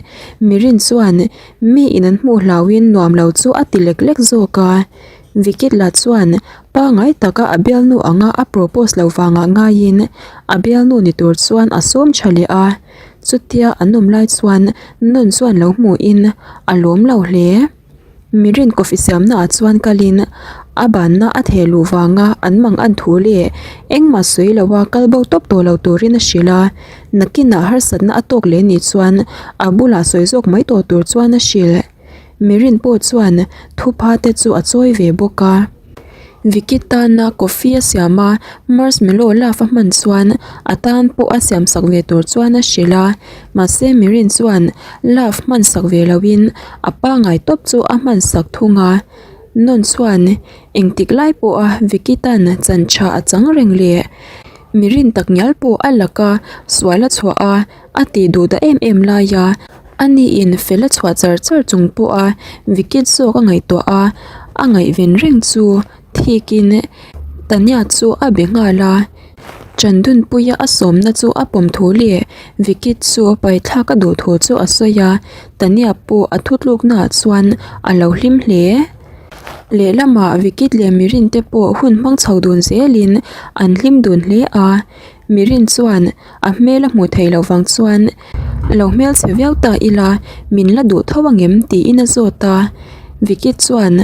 Mirin chuan mi in an hmuh hlauhin nuam lo chu a ti lek lek zawk a. Vikit lah chuan pangai taka a bialnu anga a propose lo vangah ngaiin a bialnu ni tur chuan a sawm tha leh a. Chutia an awm lai chuan Nun chuan lo hmuhin a lawm lo hle. Mirin coffee siamna ah chuan kalin a banna a theh luh vanga an mang an thu leh engmah sawi lo a kal bo tawp tawh lo turin a hrilh a. Nakinah harsatna a tawk leh nih chuan a bulah sawi zawk mai tawh tur chuan a hrilh. Mirin pawh chuan thupha te chu a chawi ve bawk a. Vicky tana coffee a siam a, marshmallow love a hman chuan a tan pawh a siam sak ve tur chuan a hrilh a, mahse Mirin chuan love hman sak ve loin a pangai tawp chu a hman sak thung a. Nawn chuan engtik lai pawha Vicky tan chan tha a chang reng leh Mirin tak ngial pawh a laka sual a chhuah a, a tih duh ta em em lai a, a niin fel a chhuah char char chung pawha wicket zawk a ngaihtuah a, a ngaihven reng chu thikin Tanya chu a be nghal a, Chandunpuia a sawmna chu a pawm thu leh wicket chu paithlak a duh thu chu a sawi a, Tanya pawh a thutluknaah chuan a lo hlim hle. Lehlamah wicket leh mirin te pawh hun hmang chho dun zelin an hlim dun hle a. Mirin chuan a hmel a hmuh theih loh vang chuan lo hmel chhe viau ta ila min la duh tho angem tiin a zawt a. Vicky chuan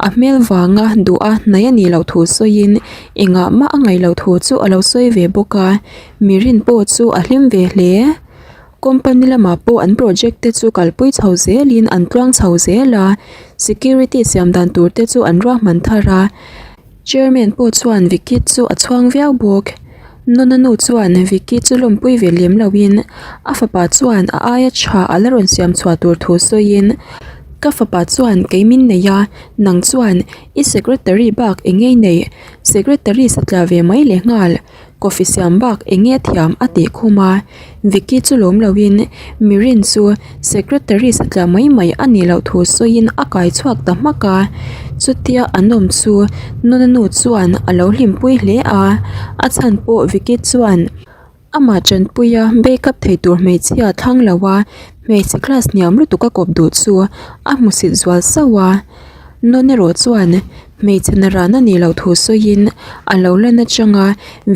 a hmel vanga duh a hnai a nih loh thu sawiin engah mah a ngaih loh thu chu a lo sawi ve bawk a. Mirin pawh chu a hlim ve hle. Company lamah pawh an project te chu kalpui chho zelin an tluang chho zel a. Security siam dan tur te chu an ruahman thar a. Chairman pawh chuan Vicky chu a chhuang viau bawk. Nuna nu chuan Vicky chu lawmpui ve lem loin a fapa chuan a aia tha a la rawn siam chhuah tur thu sawiin, Ka fapa chuan kei min nei a, nang chuan i secretary bak eng nge i neih? Secretary satla ve mai leh nghal. Coffee siam bak eng nge thiam a tih khum a, Vicky chu lawm loin Mirin chu secretary satliah mai mai a nih loh thu sawiin a kai chhuak ta hmak a, chutia an awm chu Nuna nu chuan a lo hlimpui hle a, a chhan pawh Vicky chuan amah tanpuia backup thei tur hmeichhia thlang lo a, hmeichhe class hniam lutuk a kawp duh chu a hmusit zual sauh a. Nawn erawh chuan hmeichhe naran a nih loh thu sawiin a lo lan atanga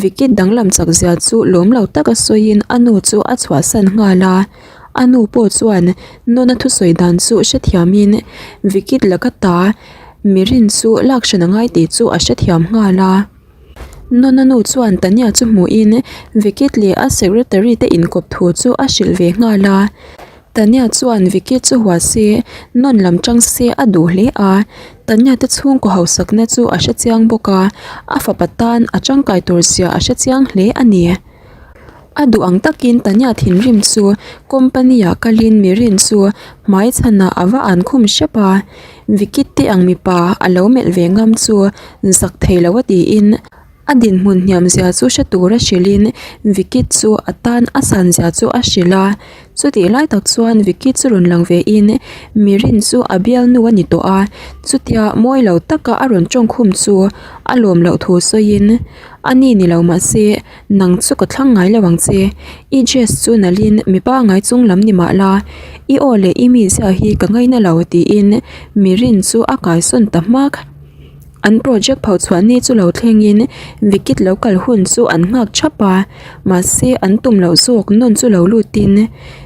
Vicky danglam chak zia chu lawm lo taka sawiin a nu chu a chhuahsan nghal a. A nu pawh chuan Nona thusawi dan chu hrethiamin Vicky laka ta mirin chu lak hran a ngai tih chu a hrethiam nghal a. Nona nu chuan Tanya chu hmuhin Vicky leh a secretary te inkawp thu chu a hrilh ve nghal a. Tanya chuan Vicky chu hua se, nawn lam tang se a duh hle a. Tanya te chhungkaw hausakna chu a hrechiang bawk a, a fapa tan a tangkai tur zia a hrechiang hle a ni. A duh ang takin Tanya thinrim chu company ah kalin Mirin chu hmai chhanah a va an khum hrep a. Vicky te ang mipa a lo melh ve ngam chu zak thei lo a tiin A dinhmun hniam zia chu hre tura hrilhin Vicky chu a tan a san zia chu a hrilh a. Chutih lai tak chuan Vicky chu rawn lang ve in Mirin chu a bialnu a ni tawh a, chutia mawi lo taka a rawn tawngkhum chu a lawm loh thu sawiin, A ni ni lo mahse nang chu ka thlang ngai lo ang che. I dress chu nalhin mipa ngai chung lam ni mah la, i aw leh i mizia hi ka ngaina lo tiin Mirin chu a kaisawn ta hmak. An project pho chhuah ni chu lo thlengin Vikit lo kal hun chu an nghak thap a, mahse an tum loh zawk nawn chu lo lutin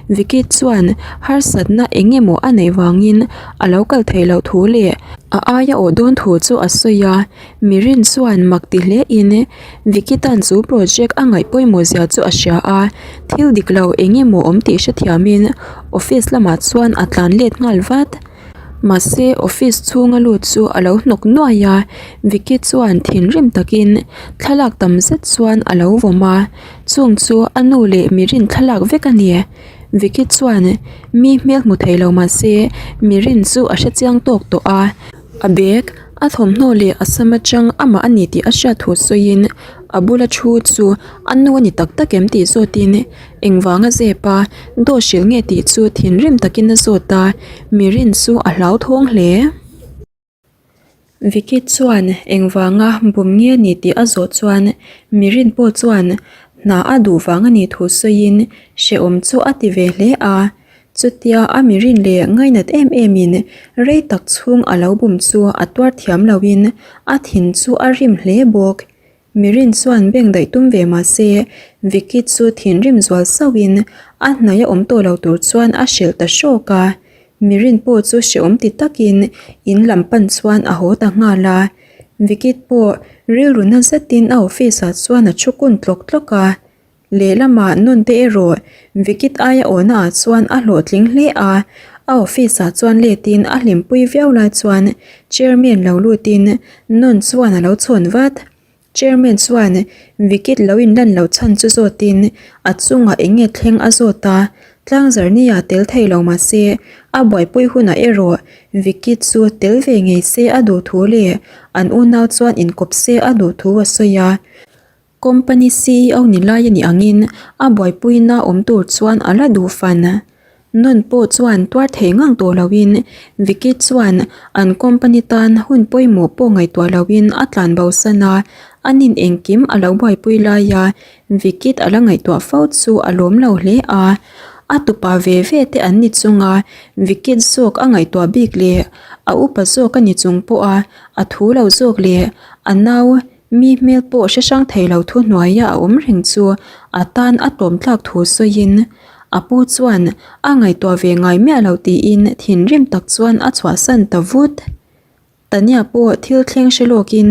Vikit chuan harsatna eng emaw a neih vangin a lo kal theih loh thu leh a aia awh dawn thu chu a sawi a, Mirin chuan mak ti hlein Vikitan chu project a ngaih pawimawh zia chu a hria a, thil dik lo eng emaw awm tih hrethiamin office lamah chuan a tlan let nghal vat. Mahse office chhunga lut chu a lo hnawk nuai a, Vicky chuan thinrim takin thlalak tam zet chuan a lo vawm a, chung chu a nu leh mirin thlalak vek a ni. Vicky chuan mi hmel hmu thei lo mahse mirin chu a hrechiang tawk tawh a, a bag. A thawmhnaw leh a sam atang amah a ni tih a hriat thu sawiin a bula thu chu a nu a ni tak tak em tih zawtin engvanga zep a dawt hrilh nge tih chu thinrim takin a zawt a, Mirin chu a hlauthawng hle. Vicky chuan engvanga bum nge a ni tih a zawh chuan Mirin pawh chuan hna a duh vang a nih thu sawiin hrehawm chu a ti ve hle a. Chutia a mirin leh ngainat em emin rei tak chhung a lo bum chu a tuar thiam loin a thin chu a rim hle bawk. Mirin chuan beng daih tum ve mah se Vicky chu thinrim zual sauhin a hnaih a awm tawh lo tur chuan a hrilh ta hrawk a. Mirin pawh chu hrehawm ti takin in lam pan chuan a haw ta nghal a. Vicky pawh rilru na zetin a office ah chuan a thu kun tlawk tlawk a. Lehlamah Nunte erawh Vikit aia awhna ah chuan a hlawhtling hle a, a office ah chuan letin a hlimpui viau lai chuan Chairman lo lutin Nun chuan a lo chhawn vat. Chairman chuan Vikit lo inlan loh chhan chu zawtin a chungah eng nge thleng a zawt a, tlangzarnia tel thei lo mahse a buaipui hunah erawh Vikit chu tel ve ngei se a duh thu leh an unau chuan inkawp se a duh thu a sawi a. Company ceo ni lai a nih angin a buaipuina awm tur chuan a la duh fan. Nun pawh chuan tuar thei ngang tawh loin Vicky chuan an company tan hun pawimawh pawh ngaihtuah loin a tlan bo san a, a nin engkim a lo buaipui laia Vicky a la ngaihtuah fo chu a lawm lo hle a. A tupa ve ve te an ni chunga Vicky zawk a ngaihtuah bik leh a upa zawk a ni chung pawha a thu lo zawk leh a nau Mi hmel pawh hre hrang thei lo thu hnuaia a awm reng chu a tan a tlawm tlak thu sawiin a pu chuan a ngaihtuah ve ngai miah lo tiin thinrim tak chuan a chhuahsan ta vut. Tania pawh thil thleng hre lawkin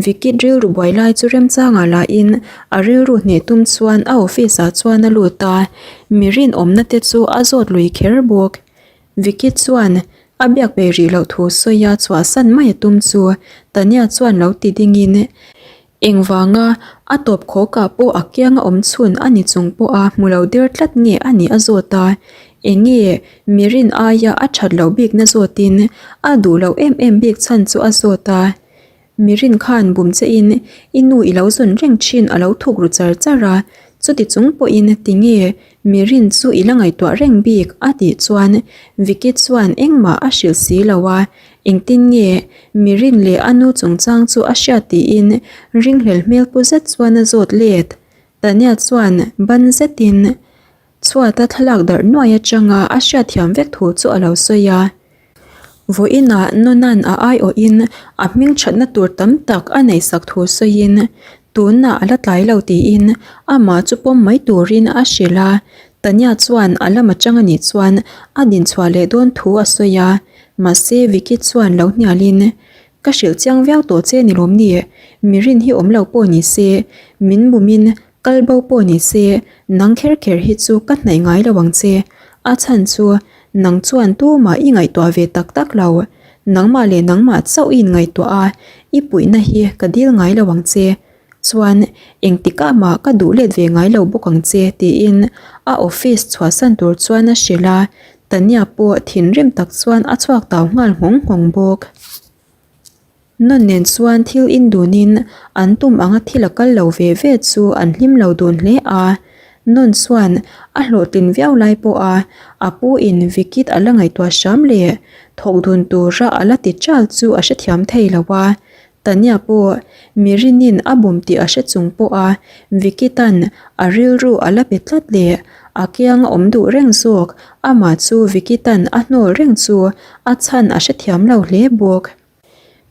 Vicky rilru buai lai chu remchangah lahin a rilru hneh tum chuan a office ah chuan a lut a, mi rinawmna te chu a zawt lui kher bawk. Vicky chuan a biak peih rih loh thu sawi a chhuahsan mai a tum chu Tania chuan lo ti dingin engvanga a tawp khawkah pawh a kianga awm chhun a ni chung pawha hmu lo der tlat nge a nih a zawt a, enge mi rin aia a that loh bikna zawtin a duh loh em em bik chhan chu a zawt a. Mi rin khan bum che in i nu i lo zawn reng thin a lo thuk ru char char a, chuti chung pawhin tinge mi rin chu i la ngaihtuah reng bik a tih chuan Vicky chuan engmah a hrilh si lo a, engtin nge mi rin leh a nu chungchang chu a hriat tiin ringhlel hmel pu zet chuan a zawt let. Tania chuan ban zetin Chhuata thlalak darh nuai atanga a hriatthiam vek thu chu a lo sawi a. Vawiinah Nonan a aiawhin a hming thatna tur tam tak a neihsak thu sawiin tunah a la tlai lo tiin amah chu pawm mai turin a hrilh a. Tanya chuan a lam atang anih chuan a dinchhuah leh dawn thu a sawi a, mahse Vicky chuan lo hnialin Ka hrilh chiang viau tawh che ni lawm ni? Mi rin hi awm lo pawh ni se, min bumin Kal bo pawh ni se, nang kher kher hi chu ka hnaih ngai lo ang che. A chhan chu, nang chuan tumah i ngaihtuah ve tak tak lo. Nangmah leh nangmah chauh i inngaihtuah a, i puihna hi ka dil ngai lo ang che. Chuan, engtikah mah ka duh let ve ngai lo bawk ang che, tiin a office chhuahsan tur chuan a hrilh a. Tania pawh thinrim tak chuan a chhuak tau nghal nghawng nghawng bawk. Nun nen chuan thil indunin an tum anga thil a kal lo ve ve chu an hlim lo dun hle a. Nun chuan a hlawhtlin viau lai pawha a pu in Vikit a la ngaihtuah hram leh thawk dun tura a la ti chal chu a hrethiam thei lo a. Tania pawh Mirinin a bum tih a hre chung pawha Vikitan a rilru a la pe tlat leh a kianga awm duh reng zawk amah chu Vikitan a hnawl reng chu a chhan a hrethiam lo hle bawk.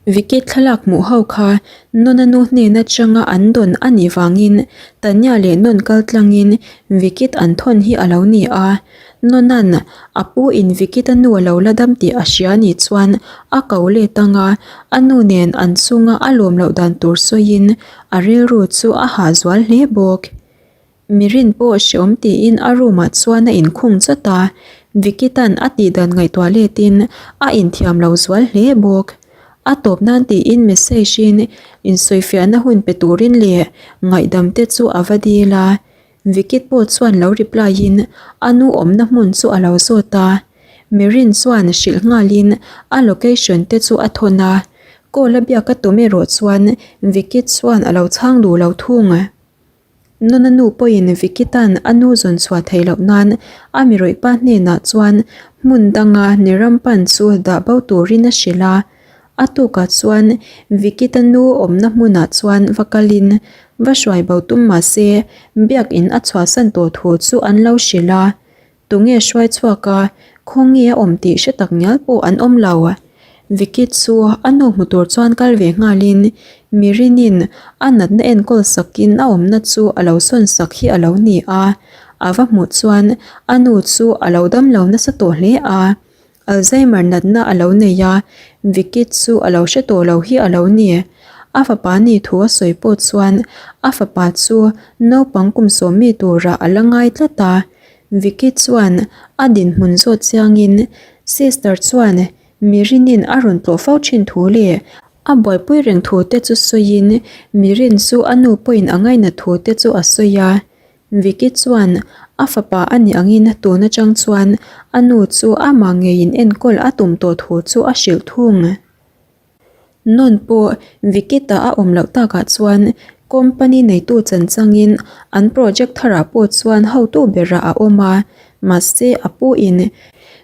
Vicky thlalak hmuh ho kha Nona nu hnen atanga an dawn a nih vangin Tanya leh Non kal tlangin Vicky an thawn hi a lo ni a. Nona'n a pu in Vicky a nu a lo la dam tih a hria nih chuan a ko let anga a nu nen an chunga a lawm loh dan tur sawiin a rilru chu a hah zual hle bawk. Mirin pawh hreawm tiin a room ah chuan a inkhung chawt a, Vicky tan a tih dan ngaihtuah letin a inthiam lo zual hle bawk. A tawp nan tiin message in insawifiahna hun pe turin leh ngaihdam te chu a va dil a, Vicky pawh chuan lo reply in a nu awmna hmun chu a lo zawt a, Mirin chuan hrilh nghalin a location te chu a thawn a. Call a biak a tum erawh chuan Vicky chuan a lo chhang duh lo thung. Nuna nu pawhin Vicky tan a nu zawn chhuah theih loh nan a mi rawih pa hnenah chuan hmun danga Niram pan chu dah bo turin a hrilh a. A tukah chuan Vicky ta nu awmna hmunah chuan va kalin va hruai bo tum mah se biakin a chhuahsan tawh thu chu an lo hrilh a. Tunge hruai chhuak a, khawnge a awm tih hre tak ngial pawh an awm lo. Vicky chu a nu hmu tur chuan kal ve nghalin Mirinin a natna enkawl sakin a awmna chu a lo sawn sak hi a lo ni a. A va hmuh chuan a nu chu a lo dam lo nasa tawh hle a. Alzheimer natna a lo nei a, Vicky chu a lo hre tawh lo hi a lo ni. A fapa ni thu a sawi pawh chuan a fapa chu naupang kum sawmmi turah a la ngai tlat a. Vicky chuan a dinhmun zawt chiangin Sister chuan Mirinin a rawn tlawh fo thin thu leh a buaipui reng thu te chu sawiin Mirin chu a nu pawhin a ngainat thu te chu a sawi a. Vicky chuan a fapa a nih angin tun atang chuan a nu chu amah ngeiin enkawl a tum tawh thu chu a hrilh thung. Nawn pawh Vicky ta a awm loh takah chuan company neitu chan changin an project tharah pawh chuan hotu berah a awm a, mahse a pu in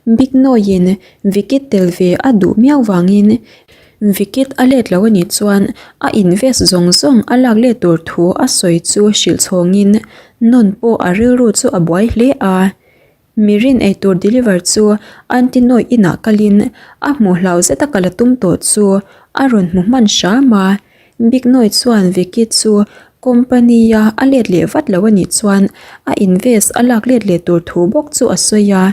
Big Noy-in Vicky tel ve a duh miau vangin Vikit a let lo a nih chuan a invest zawng zawng a lak let tur thu a sawi chu hrilh chhawngin Nawn pawh a rilru chu a buai hle a. Mirin eitur deliver chu Aunty Noi inah kalin a hmuh hlau zet a kal a tum tawh chu a rawn hmu hman hram a. Big Noi chuan Vikit chu company a a let leh vat lo a nih chuan a invest a lak let leh tur thu bawk chu a sawi a.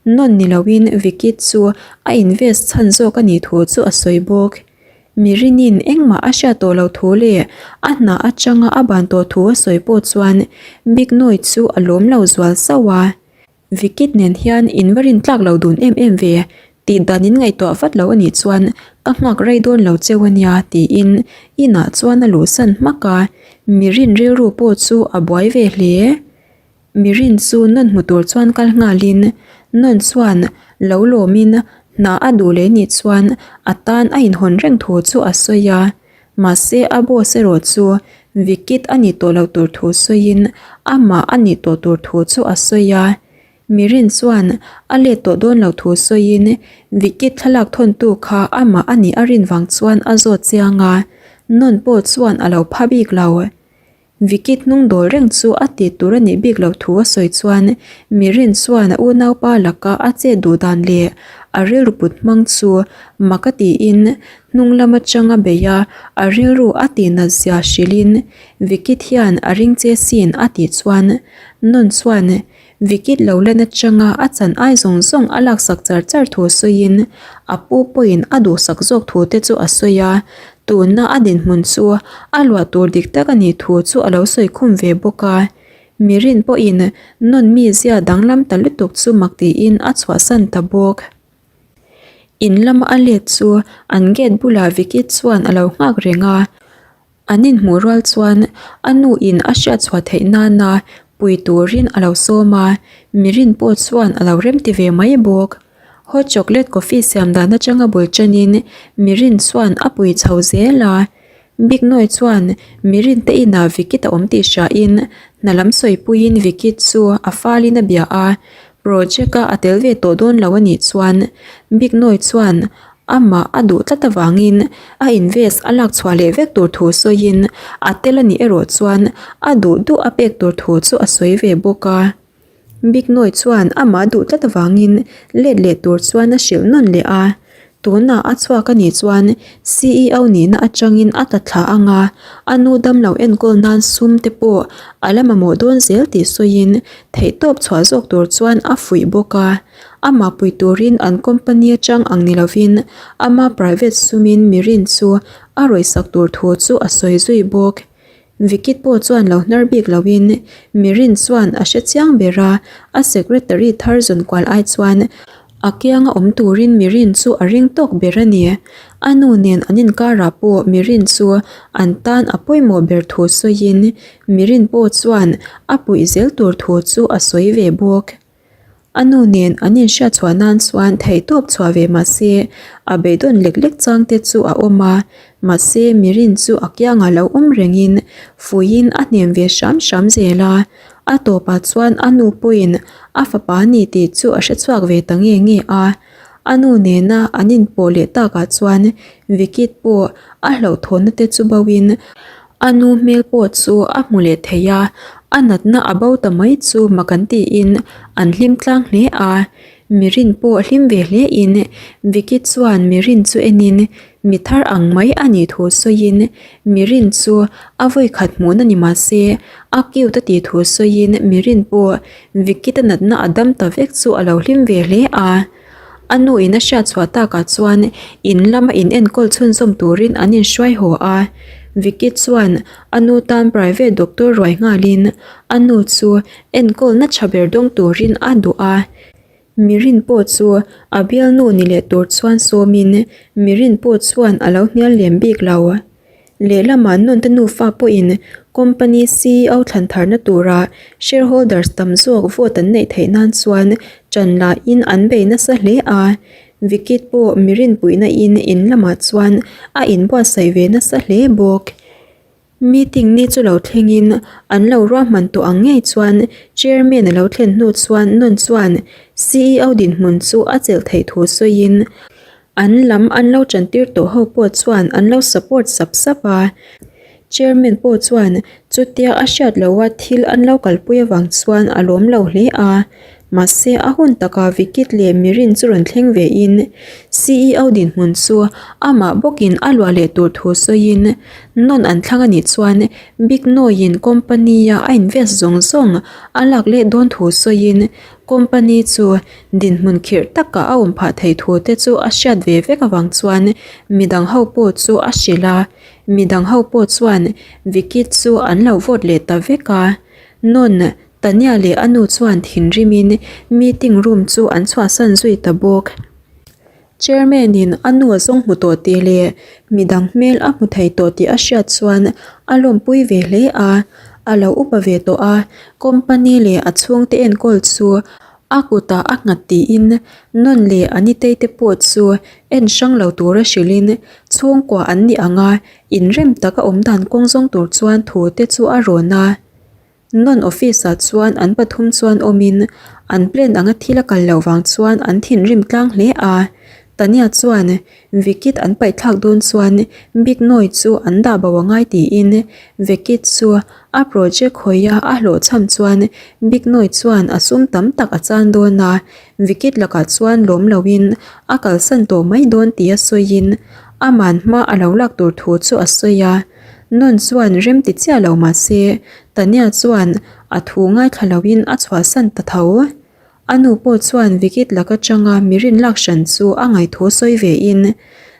Nawn ni loin Vicky chu a invest chhan zawk a nih thu chu a sawi bawk. Mirinin engmah a hriat tawh lo thu leh a hna atanga a ban tawh thu a sawi pawh chuan Big Noi chu a lawm lo zual sauh a. Vicky nen hian in va rin tlak lo dun em em ve, tih dan in ngaihtuah vat lo a nih chuan ka nghak rei dawn lo cheu a nia tiin inah chuan a luhsan hmak a, Mirin rilru pawh chu a buai ve hle. Mirin chu nawn hmu tur chuan kal nghalin nawn chuan lo lawmin hna a duh leh nih chuan a tan a inhawn reng thu chu a sawi a. Mahse a boss erawh chu Vikit a nih tawh loh tur thu sawiin amah a nih tawh tur thu chu a sawi a. Mirin chuan a let tawh dawn loh thu sawiin Vikit thlalak thawntu kha amah a nih a rin vang chuan a zawt chiang a, nawn pawh chuan a lo pha bik lo. Vicky hnung dawl reng chu a tih tur a nih bik loh thu a sawi chuan Mirin chuan a unaupa laka a chet duh dan leh a rilru put hmang chu mak a tiin hnung lam atanga bei a, a rilru a tihnat zia hrilhin Vicky hian a ring che sin a tih chuan Nawn chuan Vikit lo lan atanga a chan ai zawng zawng a laksak char char thu sawiin a pu pawhin a duhsak zawk thu te chu a sawi a, tuna a dinhmun chu a luah tur dik tak a nih thu chu a lo sawi khum ve bawk a. Mirin pawhin nawn mizia danglam ta lutuk chu mak tiin a chhuahsan ta bawk. In lama a let chu an gate bulah Vikit chuan a lo nghak reng a. An inhmuh rual chuan a nu in a hriat chhuah theih nana pui turin a lo sawm a, Mirin pawh chuan a lo remti ve mai bawk. Hot chocolate coffee siam dan atanga bul tanin Mirin chuan a pui chho zel a. Big Noi chuan Mirin te inah Vikit a awm tih hriain hna lam sawipuiin Vikit chu a falin a bia a, project a a tel ve tawh dawn lo a nih chuan Big Noi chuan Amah a duh tlat avangin a invest a lak chhuah leh vek tur thu sawiin a tel a nih erawh chuan a duh duh a pek tur thu chu a sawi ve bawk a. Big Noi chuan amah duh tlat avangin let leh tur chuan a hrilh nawn leh a. Tunah a chhuak a nih chuan CEO nihna atangin a tla thla ang a, a nu damlo enkawl nan sum te pawh a la mamawh dawn zel tih sawiin theihtawp chhuah zawk tur chuan a fuih bawk a. Amah pui turin an company atang ang ni lovin ama private sumin mirin chu a rawihsak tur thu chu a sawi zui bawk. Vikit pawh chuan lo hnar bik loin mirin chuan a hre chiang ber a, a secretary thar zawn kual ai chuan a kianga awm turin mirin chu a ring tawk ber a ni. A nu nen an inkarah pawh mirin chu an tan a pawimawh ber thu sawiin mirin pawh chuan a puih zel tur thu chu a sawi ve bawk. A nu nen an inhriat chhuah nan chuan theihtawp chhuah ve mah se a beidawn lek lek chang te chu a awm a, mahse mirin chu a kiangah lo awm rengin fuiin a hnem ve hram hram zel a. A tawpah chuan a nu pawhin a fapa a ni tih chu a hre chhuak ve ta nge nge a. A nu nena an inpawh leh takah chuan Vikit pawh a hlauhthawnna te chu boin a nu hmel pawh chu a hmu leh thei a, a natna a bo ta mai chu mak an tiin an hlim tlang hle a. Mirin pawh hlim ve hle in Vicky chuan Mirin chu enin mi thar ang mai a nih thu sawiin Mirin chu a vawikhat hmuhna ni mah se a cute a tih thu sawiin Mirin pawh Vicky te natna a dam ta vek chu a lo hlim ve hle a. A nu in a hriat chhuah takah chuan in lama in enkawl chhunzawm turin an inhruai haw a. Vicky chuan a nu tan private doctor ruai nghalin a nu chu enkawlna tha ber dawng turin a duh a. Mirin pawh chu a bialnu ni leh tur chuan sawmin Mirin pawh chuan a lo hnial lem bik lo. Lehlamah Nunte nufa pawhin company ceo thlan tharna tura shareholders tam zawk vote an neih theih nan chuan ṭan lahin an bei nasa hle a. Vikit pawh mirinpuihna in in lamah chuan a inbuatsaih ve nasa hle bawk. Meeting ni chu lo thlengin an lo ruahman tawh ang ngei chuan chairman a lo thlen hnu chuan Nun chuan ceo dinhmun chu a chelh theih thu sawiin An lam an lo tantir tawh ho pawh chuan an lo support sap sap a, Chairman pawh chuan chutia a hriat loha thil an lo kalpui avang chuan a lawm lo hle a, mahse a hun takah Vikit leh Mirin chu rawn thleng ve in ceo dinhmun chu amah bawkin a luah leh tur thu sawiin nawn an thlang a nih chuan Big Noi-in company-a a invest zawng zawng a lak leh dawn thu sawiin company chu Dinhmun khirh takah a awm phah thei thu te chu a hriat ve vek avang chuan midang ho pawh chu a hrilh a, midang ho pawh chuan Vicky chu an lo vote leh ta vek a. Nun, Tanya leh a nu chuan thinrimin meeting room chu an chhuahsan zui ta bawk. Chairman in a nu a zawng hmu tawh tih leh midang hmel a hmu thei tawh tih a hriat chuan a lawmpui ve hle a, a lo upa ve tawh a, company leh a chhungte enkawl chu A kutah a nghat tiin Nun leh Anitei te pawh chu en hrang lo tura hrilhin chhungkua an ni ang a, inrem taka awm dan kawng zawng tur chuan thu te chu a rawn a. Nun office ah chuan an pathum chuan awmin an plan anga thil a kal loh vang chuan an thinrim tlang hle a. Tania chuan Vikit an paihthlak dawn chuan Big Noi chu an dah bo a ngai tiin Vikit chu A project hawia a hlawhchham chuan Big Noi chuan a sum tam tak a chan dawn a, Vikit lakah chuan lawm loin a kalsan tawh mai dawn tia sawiin aman hma a lo lak tur thu chu a sawi a. Nun chuan rem ti chiah lo mah se Tania chuan a thu ngaithla loin a chhuahsan ta tho. A nu pawh chuan Vikit lak atanga mirin lak hran chu a ngaithu sawi ve in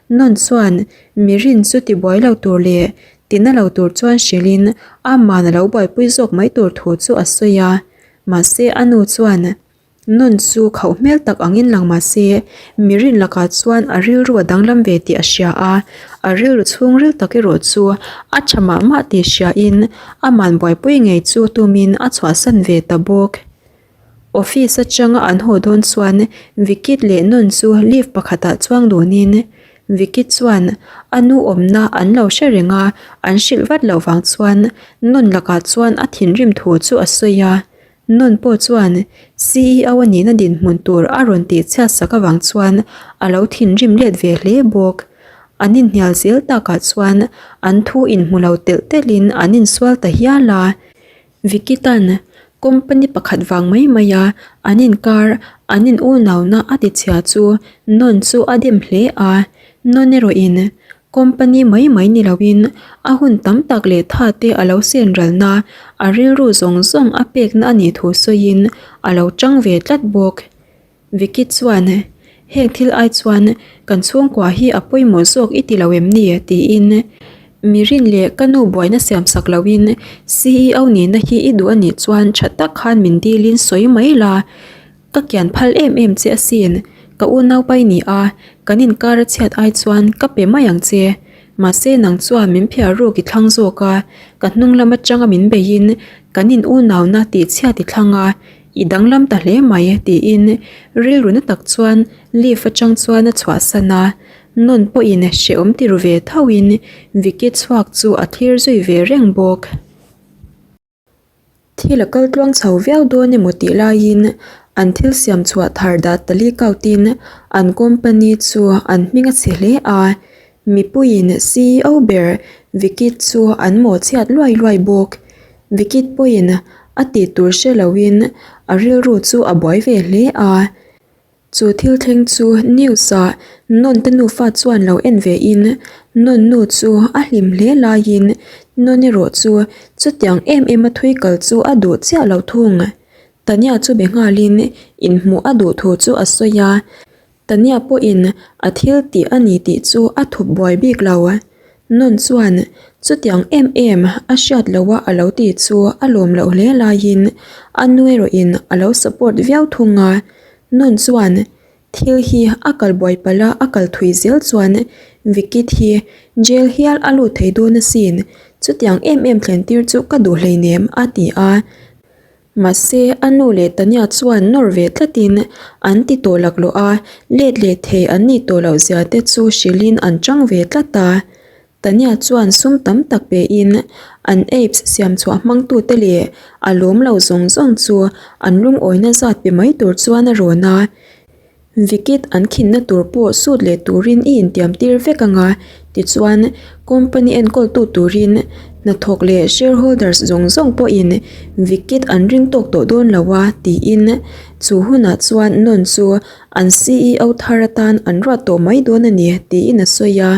Nun chuan mirin chu tibuai lo tur leh tina lo tur chuan hrilh in aman a lo buaipui zawk mai tur thu chu a sawi a. Mahse a nu chuan Nun chu khauh hmel tak angin lang mahse mirin lakah chuan a rilru a danglam ve tih a hria a, a rilru chhungril tak erawh chu a tha mah mah tih hria in aman buaipui ngei chu tumin a chhuahsan ve ta bawk. Office atanga an haw dawn chuan Vikit leh Nun chu lift pakhatah chuang dunin Vikit chuan a nu awmna an lo hre reng a, an hrilh vat loh vang chuan Nun lakah chuan a thinrim thu chu a sawi a. Nun pawh chuan ceo a nihna dinhmun tur a rawn tih chhiat sak avang chuan a lo thinrim let ve hle bawk. An inhnial zel takah chuan an thu inhmu lo telh telhin an insual ta hial a. Vicky tan company pakhat vang mai mai a an inkar an in unauna a ti chhia chu Nawn chu a dem hle a, Nawn erawh in company mai mai ni lo in a hun tam tak leh tha te a lo sen ralna a rilru zawng zawng a pekna a nih thu sawiin a lo tang ve tlat bawk. Vicky chuan, Heng thil ai chuan kan chhungkua hi a pawimawh zawk i ti lo em ni? tiin Mirin leh ka nu buaina siam sak loin ceo nihna hi i duh a nih chuan tha tak khan min dilin sawi mai la, ka kian phal em em che asin, ka unaupa i ni a, kan inkar a chhiat ai chuan ka pe mai ang che. Mahse nang chuan min phiar ruk i thlang zawk a, ka hnung lam atanga min beiin kan in unauna tih chhiat i thlang a. I danglam ta hle mai tiin rilru na tak chuan lift atang chuan a chhuahsan a, Nawn pawhin hrehawm ti ru ve thoin Vicky chhuak chu a thlir zui ve reng bawk. Thil a kal tluang chho viau dawn emaw tih laiin an thil siam chhuah thar dah ta leak out in an company chu an hming a chhe hle a, mipuiin ceo ber Vicky chu an mawhchhiat luai luai bawk. Vicky pawhin a tih tur hre loin a rilru chu a buai ve hle a. Chu thil thleng chu news ah Nawn te nufa chuan lo en ve in Nawn nu chu a hlim hle laiin Nawn erawh chu chutiang em em a thui kal chu a duh chiah lo thung. Tania chu be nghalin inhmuh a duh thu chu a sawi a, Tania pawhin a thil tih a ni tih chu a thup buai bik lo. Nawn chuan chutiang em em a hriat loh a a lo ti chu a lawm loh hle laiin a nu erawhin a lo support viau thung a. Nawn chuan thil hi a kal buai palh a, a kal thui zel chuan Vicky hi jail hial a lut thei dawn asin, chutiang em em thlen tir chu ka duh hleinem a ti a. Mahse, a nu leh Tania chuan nawr ve tlatin an ti tawh laklawh a, let leh thei an nih tawh loh zia te chu hrilhin an chang ve tlat a. Tania chuan sum tam tak pein an apes siam chhuah hmangtute leh a lawm lo zawng zawng chu an lungawina zat pe mai tur chuan a rawn a. Vikit an khinna tur pawh sut leh turin i intiam tir vek ang a, tichuan company enkawltu turin hnathawk leh shareholders zawng zawng pawhin Vikit an ring tawk tawh dawn lo a, tiin chu hunah chuan Nawn chu an ceo thar atan an ruat tawh mai dawn a ni, tiin a sawi a.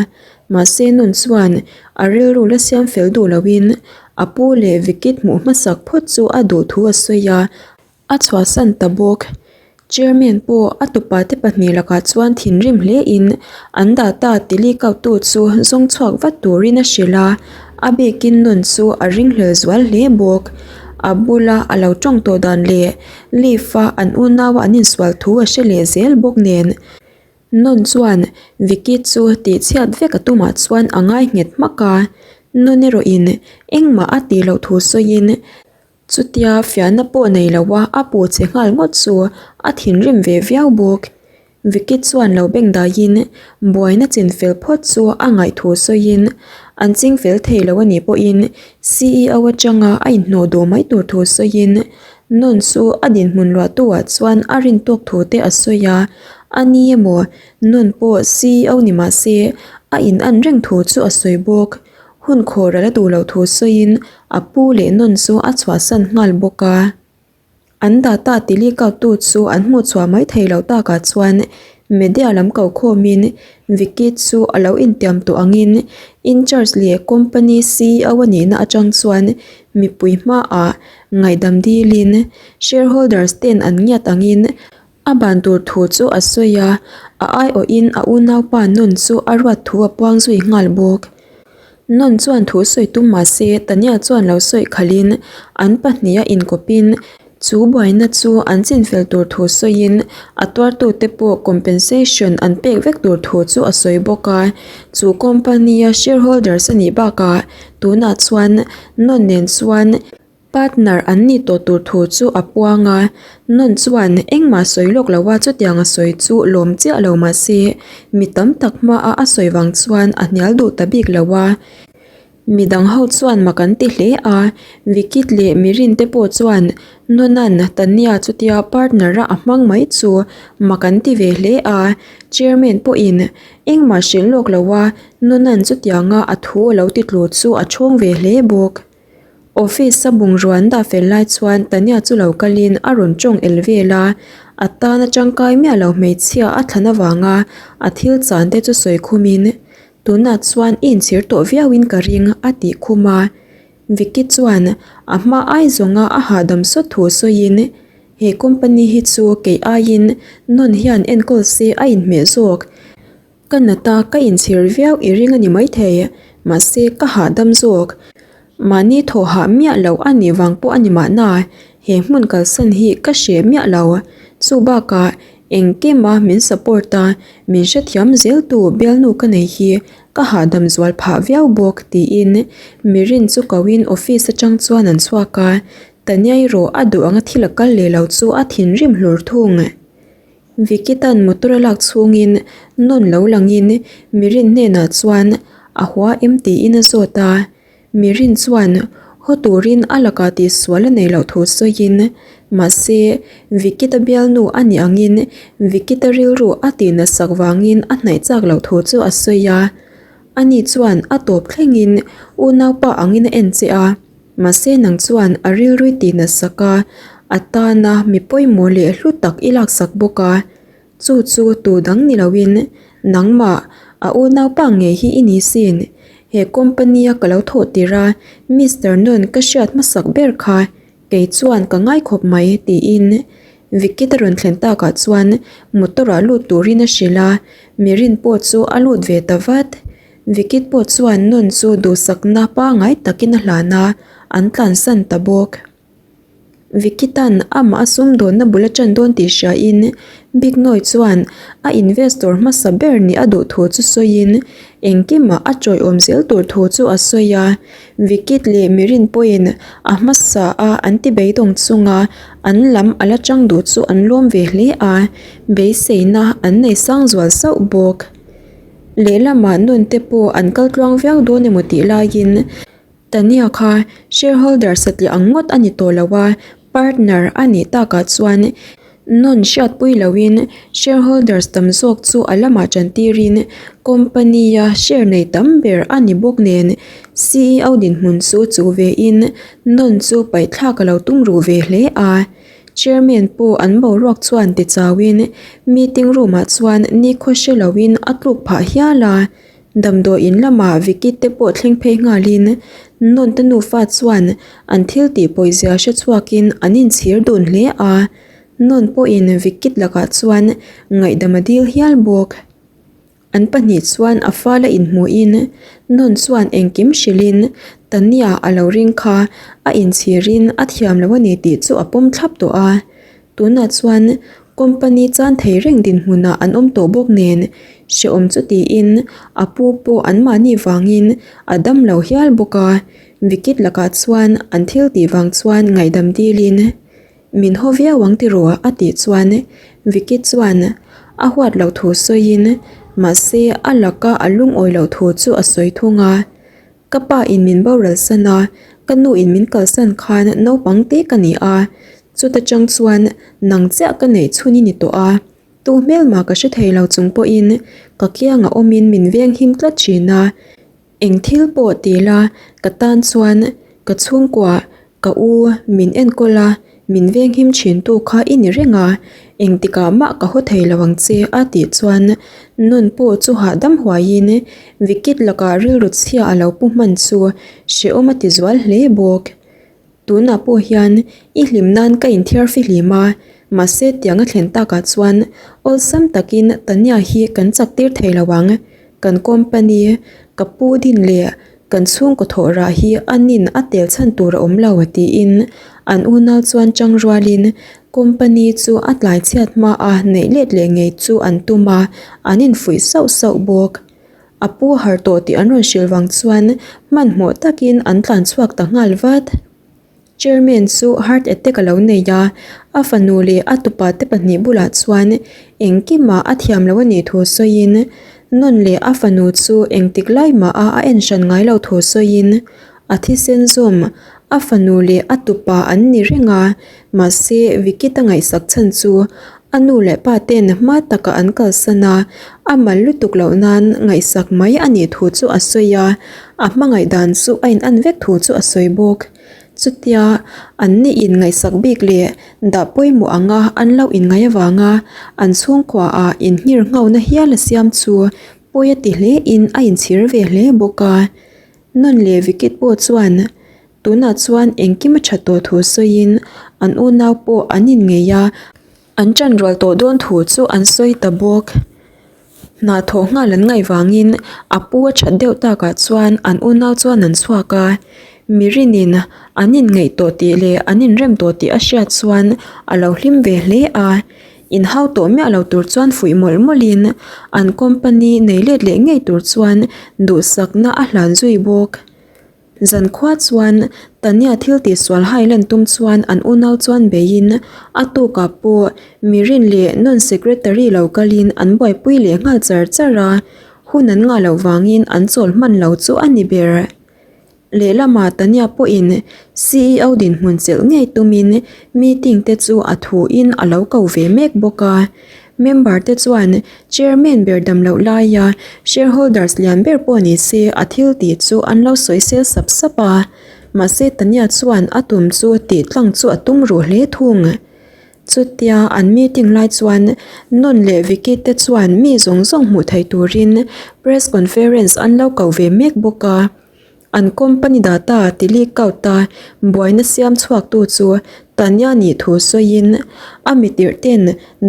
Mahse Nawn chuan a rilru la siam fel duh loin a pu leh Vikit hmuh hmasak phawt chu a duh thu a sawi a. A chhuahsan ta bawk. Chairman pawh a tupa te pahnih lakah chuan thinrim hle in an data ti leak out tu chu zawng chhuak vat turin a hrilh a, a bikin nawn chu a ringhlel zual hle bawk. A bula a lo tawng tawh dan leh leave a an unau a an insual thu a hre leh zel bawk nen. Nawn chuan Vicky chu tihchhiat vek a tumah chuan a ngai nghet hmak a, nawn erawhin engmah a tih loh thu sawiin Chutia fiahna pawh nei lo a a puh che nghal ngawt chu a thinrim ve viau bawk. Vicky chuan lo beng daiin buaina chin fel phawt chu a ngaih thu sawiin an ching fel thei lo a nih pawhin ceo atanga a inhnawh duh mai tur thu sawiin Nawn chu a dinhmun luahtu ah chuan a rin tawk thu te a sawi a, a ni emaw Nawn pawh ceo ni mah se a in an reng thu chu a sawi bawk. Hun khawr a la duh loh thu sawiin a pu leh nawn chu a chhuahsan nghal bawk a. An data ti leak out tu chu an hmuh chhuah mai thei loh takah chuan media lam ko khawmin Vicky chu a lo intiam tawh angin in-charge leh company ceo a nihna atang chuan mipui hmaah ngaihdam dilin shareholders ten an ngiat angin A ban tur thu chu a sawi a, a aiawhin a unaupa Nawn chu a ruat thu a puang zui nghal bawk. Nawn chuan thu sawi tum mah se Tania chuan lo sawi khalhin an pahniha inkawpin chu buaina chu an chinfel tur thu sawiin a tuartute pawh compensation an pek vek tur thu chu a sawi bawk a. Chu company-a shareholders a nih bakah tunah chuan Nawn nen chuan Partner an nih tawh tur thu chu a puang a, Nawn chuan engmah sawi lawk lo a chutiang a sawi chu lawm chiah lo mah se mi tam tak hmaa a sawi vang chuan a hnial duh ta bik lo a. Mi dang ho chuan mak an ti hle a, Vikit leh Mirin te pawh chuan Nawnan Tania chutia partner a a hmang mai chu mak an ti ve hle a, Chairman pawhin engmah hrilh lawk lo a Nawnan chutianga a thu a lo ti tlu chu a chhawng ve hle bawk. Office a bungrua an dah fel lai chuan Tania chu lo kalin a rawn tawng el vel a, a tan a tangkai miah lo hmeichhia a thlan avanga a thil chan te chu sawi khumin tunah chuan i inchhir tawh viauin ka ring a tih khum a. Vicky chuan a hma ai zawnga a hahdam sawt thu sawiin he company hi chu kei aiin nawn hian enkawl se a inhmeh zawk. Ka nat a, ka inchhir viau i ring a ni maithei, mahse ka hahdam zawk. Mahni thaw hah miah lo a nih vang pawh a ni mahna, he hmun kalsan hi ka hreh miah lo. Chu bakah engkima min support a, min hrethiam zel tu bialnu ka nei hi ka hahdam zual phah viau bawk tiin Mirin chu koin office atang chuan an chhuak a. Tania erawh a duh anga thil a kal leh lo chu a thinrim hlur thung. Vicky tan motor a lak chhungin nawn lo langin Mirin hnenah chuan a hua em tiin a zawt a. Mirin chuan haw turin a lakah tihsual a nei loh thu sawiin mahse Vicky ta bialnu a nih angin Vicky ta rilru a tihna sak vangin a hnaih chak loh thu chu a sawi a. Ani chuan a tawp thlengin unaupa angin a en che a. Mahse nang chuan a rilrui ti nasak a, a tana mi pawimawh leh hlu tak i laksak bawk a. Chu chu tu dang ni loin nangmah a unaupa ngei hi i ni sin. He company a ka lo thawh tir a, Mister Nun ka hriat hmasak ber kha kei chuan ka ngai khawp mai tiin Vicky te rawn thlen takah chuan motor ah lut turin a hrilh a, Mirin pawh chu a lut ve ta vat. Vikit pawh chuan Nun chu duhsakna pangngai takin a hlan a, an tlansan ta bawk. Vikitan amah a sumdawnna bul a ṭan dawn tih hriain Big Noi chuan a investor hmasa ber nih a duh thu chu sawiin engkimah a ṭawiawm zel tur thu chu a sawi a. Vikit leh Mirin pawhin a hmasa a an ti beidawng chunga an lam a la ṭang duh chu an lawm ve hle a, beiseina an nei sang zual sauh bawk. Lehlamah nun te pawh an kal tluang viau dawn emaw tih laiin Tania kha shareholder satliah ang ngawt a ni tawh lo a, partner a nih takah chuan nun hriatpui loin shareholders tam zawk chu a lamah tantirin company-a share nei tam ber a ni bawk nen ceo dinhmun chu chuh vein nun chu paihthlak a lo tum ruh ve hle a. Chairman pawh an boruak chuan ti chauin meeting room ah chuan nikhaw hre loin a tluk phah hial a, damdawi in lamah Vicky te pawh thleng phei nghalin Nawn te nufa chuan an thil tih pawizia hre chhuakin an inchhir dun hle a, Nawn pawhin Vicky lakah chuan ngaihdam a dil hial bawk. An pahnih chuan a fala inhmuhin Nun chuan engkim hrilhin Tania a lo ring kha a inchhirin a thiam lo a ni tih chu a pawm thlap tawh a. Tunah chuan company chan thei reng dinhmunah an awm tawh bawk nen hrehawm chu tiin a pu pawh anmahni vangin a dam lo hial bawk a. Vikit lakah chuan an thil tih vang chuan ngaihdam dilin Min haw viau ang tiraw? a tih chuan Vicky chuan a huat loh thu sawiin mahse a laka a lungawi loh thu chu a sawi thung a. Ka pa in min boral san a, ka nu in min kalsan khan naupang te ka ni a, chuta tang chuan nang chiah ka neih chhun i ni tawh a, tu hmelmah ka hre thei lo chung pawhin ka kiangah awmin min venghim tlat thin a. Eng thil pawh ti la, ka tan chuan ka chhungkua, ka u min enkawl a, min venghim thin tu kha i ni reng a, engtikah mah ka haw thei lo ang che a tih chuan Nun pawh chu hahdam huaiin Vikit lakah rilru chhia a lo pu hman chu hrehawm a ti zual hle bawk. Tunah pawh hian i hlim nan ka inthiar fihlim a, mahse tiang a thlen takah chuan awlsam takin Tania hi kan chak tir thei lo ang. Kan company ka pu din leh kan chhungkaw thawh rah hi a nin a tel chhan tur a awm lo tiin an unau chuan chang rualin company chu a tlai chhiat hma a neih let leh ngei chu an tum a, an infuih sauh sauh bawk. A pu har tawh tih an rawn hrilh vang chuan hmanhmawh takin an tlan chhuak ta nghal vat. Chairman chu heart attack a lo nei a, a fanu leh a tupa te pahnih bulah chuan engkimah a thiam lo a nih thu sawiin Nun leh a fanu chu engtik lai mah a a en hran ngai lo thu sawiin a thisen zawm a fanu leh a tupa an ni reng a, mahse Vikita ngaihsak chhan chu A nu leh pa ten hma taka an kalsan a, a mal lutuk loh nan ngaihsak mai a nih thu chu a sawi a, a hmangaih dan chu a in an vek thu chu a sawi bawk. Chutia an ni in ngaihsak bik leh dah pawimawh anga an lo inngaih avanga an chhungkua ah inhngir nghauna hial a siam chu pawi a ti hle in a inchhir ve hle bawk a. Nun leh Vikit pawh chuan Tunah chuan engkim a tha tawh thu sawiin an unau pawh an inngei a, an ṭan rual tawh dawn thu chu an sawi ta bawk. Hna thawh nghal an ngaih vangin a pu a that deuh takah chuan an unau chuan an chhuak a, Mirinin an inngeih tawh tih leh an inrem tawh tih a hriat chuan a lo hlim ve hle a, inhau tawh miah lo tur chuan fuih mawlh mawlhin an company nei let leh ngei tur chuan duhsakna a hlan zui bawk. Zankhua chuan Tanya thil tihsual hai lan tum chuan an unau chuan beiin a tukah pawh Mirin leh non secretary lo kalin an buaipui leh nghal char char a, hun an ngah loh vangin an chawl hman lo chu a ni ber. Lehlamah Tanya pawhin CEO dinhmun chelh ngei tumin meeting te chu a thuin a lo ko ve mek bawk a. Member te chuan Chairman ber dam loh laia shareholders lian ber pawh ni se a thil tih chu an lo sawisel sap sap a. Mahse Tanya chuan a tum chu tih tlang chu a tum ruh hle thung. Chutia an meeting lai chuan Nun leh Vicky te chuan mi zawng zawng hmuh theih turin press conference an lo ko ve mek bawk a. An company data ti leak out a buaina siam chhuak tu chu Tanya nih thu sawiin a mitirh ten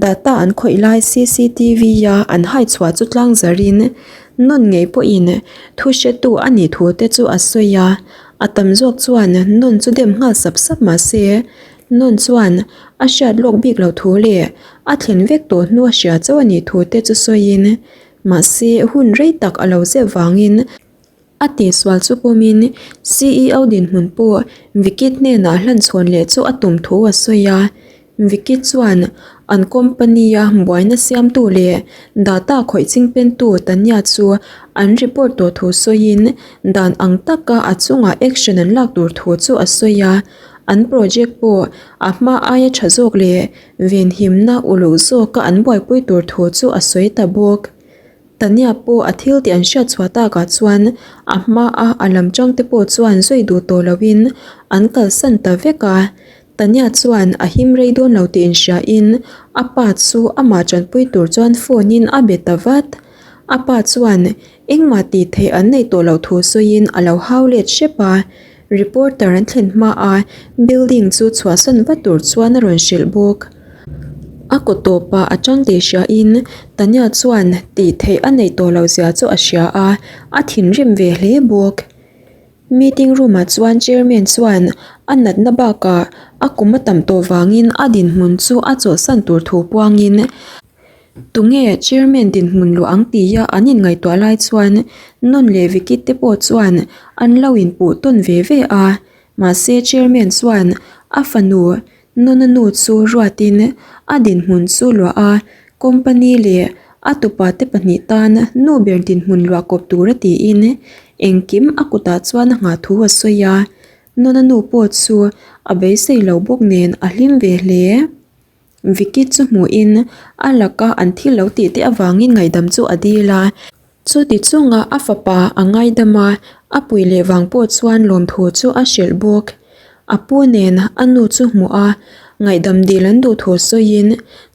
data an khawih lai cctv a an hai chhuah chu tlang zarin Nun ngei pawhin thu hretu a nih thu te chu a sawi a. A tam zawk chuan Nun chu dem nghal sap sap mahse Nun chuan a hriat lawk bik loh thu leh a thlen vek tawh hnu a hria chauh a nih thu te chu sawiin mahse hun rei tak a lo zep vangin a tihsual chu pawmin CEO dinhmun pawh Vicky hnenah hlanchhawn leh chu a tum thu a sawi a. Vicky chuan an company-a buaina siamtu leh data khawih chingpentu Tanya chu an report tawh thu sawiin dan ang taka a chungah action an lak tur thu chu a sawi a. An project pawh a hma aia tha zawk leh venhimna uluk zawka an buaipui tur thu chu a sawi ta bawk. Tania pawh a thil tih an hriat chhuah takah chuan a hmaa a lam chang te pawh chuan zui duh tawh loin an kalsan ta vek a. Tania chuan a him rei dawn lo tih inhriain a pa chu amah tanpui tur chuan phone in a be ta vat. A pa chuan engmah tih theih an neih tawh loh thu sawiin a lo hau let hrep a. Reporter an thlen hma a building chu chhuahsan vat tur chuan a rawn hrilh bawk. A kaw tawpah a tang tih hriain Tanya chuan tih theih a neih tawh loh zia chu a hria a, a thinrim ve hle bawk. Meeting room ah chuan chairman chuan a natna bakah a kum a tam tawh vangin a dinhmun chu a chawlhsan tur thu puangin Tunge chairman dinhmun luah ang tia an inngaihtuah lai chuan Nun leh Vicky te pawh chuan an lo inpuh tawn ve ve a, mahse chairman chuan a fanu Nuna nu chu ruatin a dinhmun chu luah a, company leh a tupa te pahnih tan nu ber dinhmun luah kawp tura tiin engkim a kutah chuan a nghah thu a sawi a, Nuna nu pawh chu a beisei lo bawk nen a hlim ve hle. Vicky chu hmuhin a laka an thil lo tih te avangin ngaihdam chu a dil a. Chuti chunga a fapa a ngaidam a, a pui leh vang pawh chuan lawmthu chu a hrilh bawk. A pu nen a nu chu hmuh a, ngaihdam dil an duh thu sawiin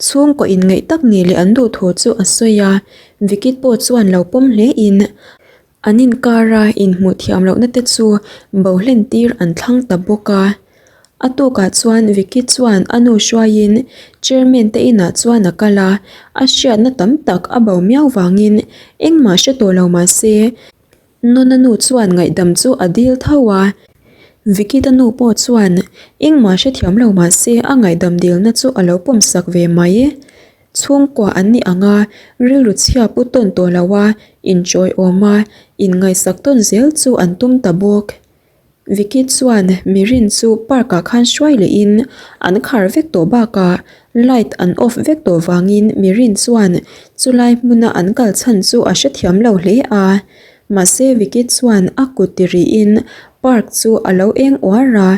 chhungkaw inngaih tak ni leh an duh thu chu a sawi a. Vicky pawh chuan lo pawm hle in An inkara inhmuh thiam lohna te chu bo hlen tir an thlang ta bawk a. A tukah chuan Vicky chuan a nu hruaiin chairman te inah chuan a kal a, a hriatna tam tak a bo miau vangin engmah hre tawh lo mah se Nuna nu chuan ngaihdam chu a dil tho a. Vicky ta nu pawh chuan engmah hrethiam lo mah se a ngaihdam dilna chu a lo pawmsak ve mai. Chhungkua an nih ang a, rilru chhia pu tawn tawh lo a, inchawiawm a, inngaihsak tawn zel chu an tum ta bawk. Vicky chuan Mirin chu park ah khan hruai lehin an khar vek tawh bakah light an off vek tawh vangin Mirin chuan chulai hmuna an kal chhan chu a hrethiam lo hle a. Mahse Vicky chuan a kut ti rihin park chu a lo eng uar a.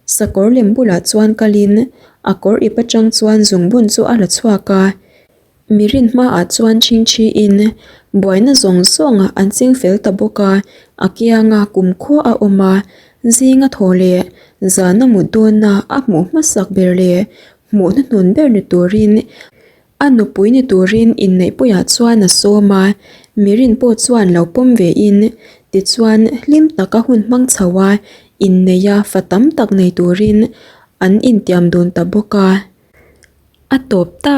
Sakawr lem bulah chuan kalin a kawr ip atang chuan zungbun chu a la chhuak a, mirin hmaah chuan chhingchhiin buaina zawng zawng an ching fel ta bawk a, a kianga kumkhua a awm a, zinga thaw leh zana mut dawna a hmuh hmasak ber leh hmuh hnuhnun ber ni turin A nupui ni turin inneihpuiah chuan a sawm a, Mirin pawh chuan lo pawm ve in, tichuan hlim taka hun hmang chho a, inneih a fa tam tak nei turin an intiam dun ta bawk a. A tawp ta.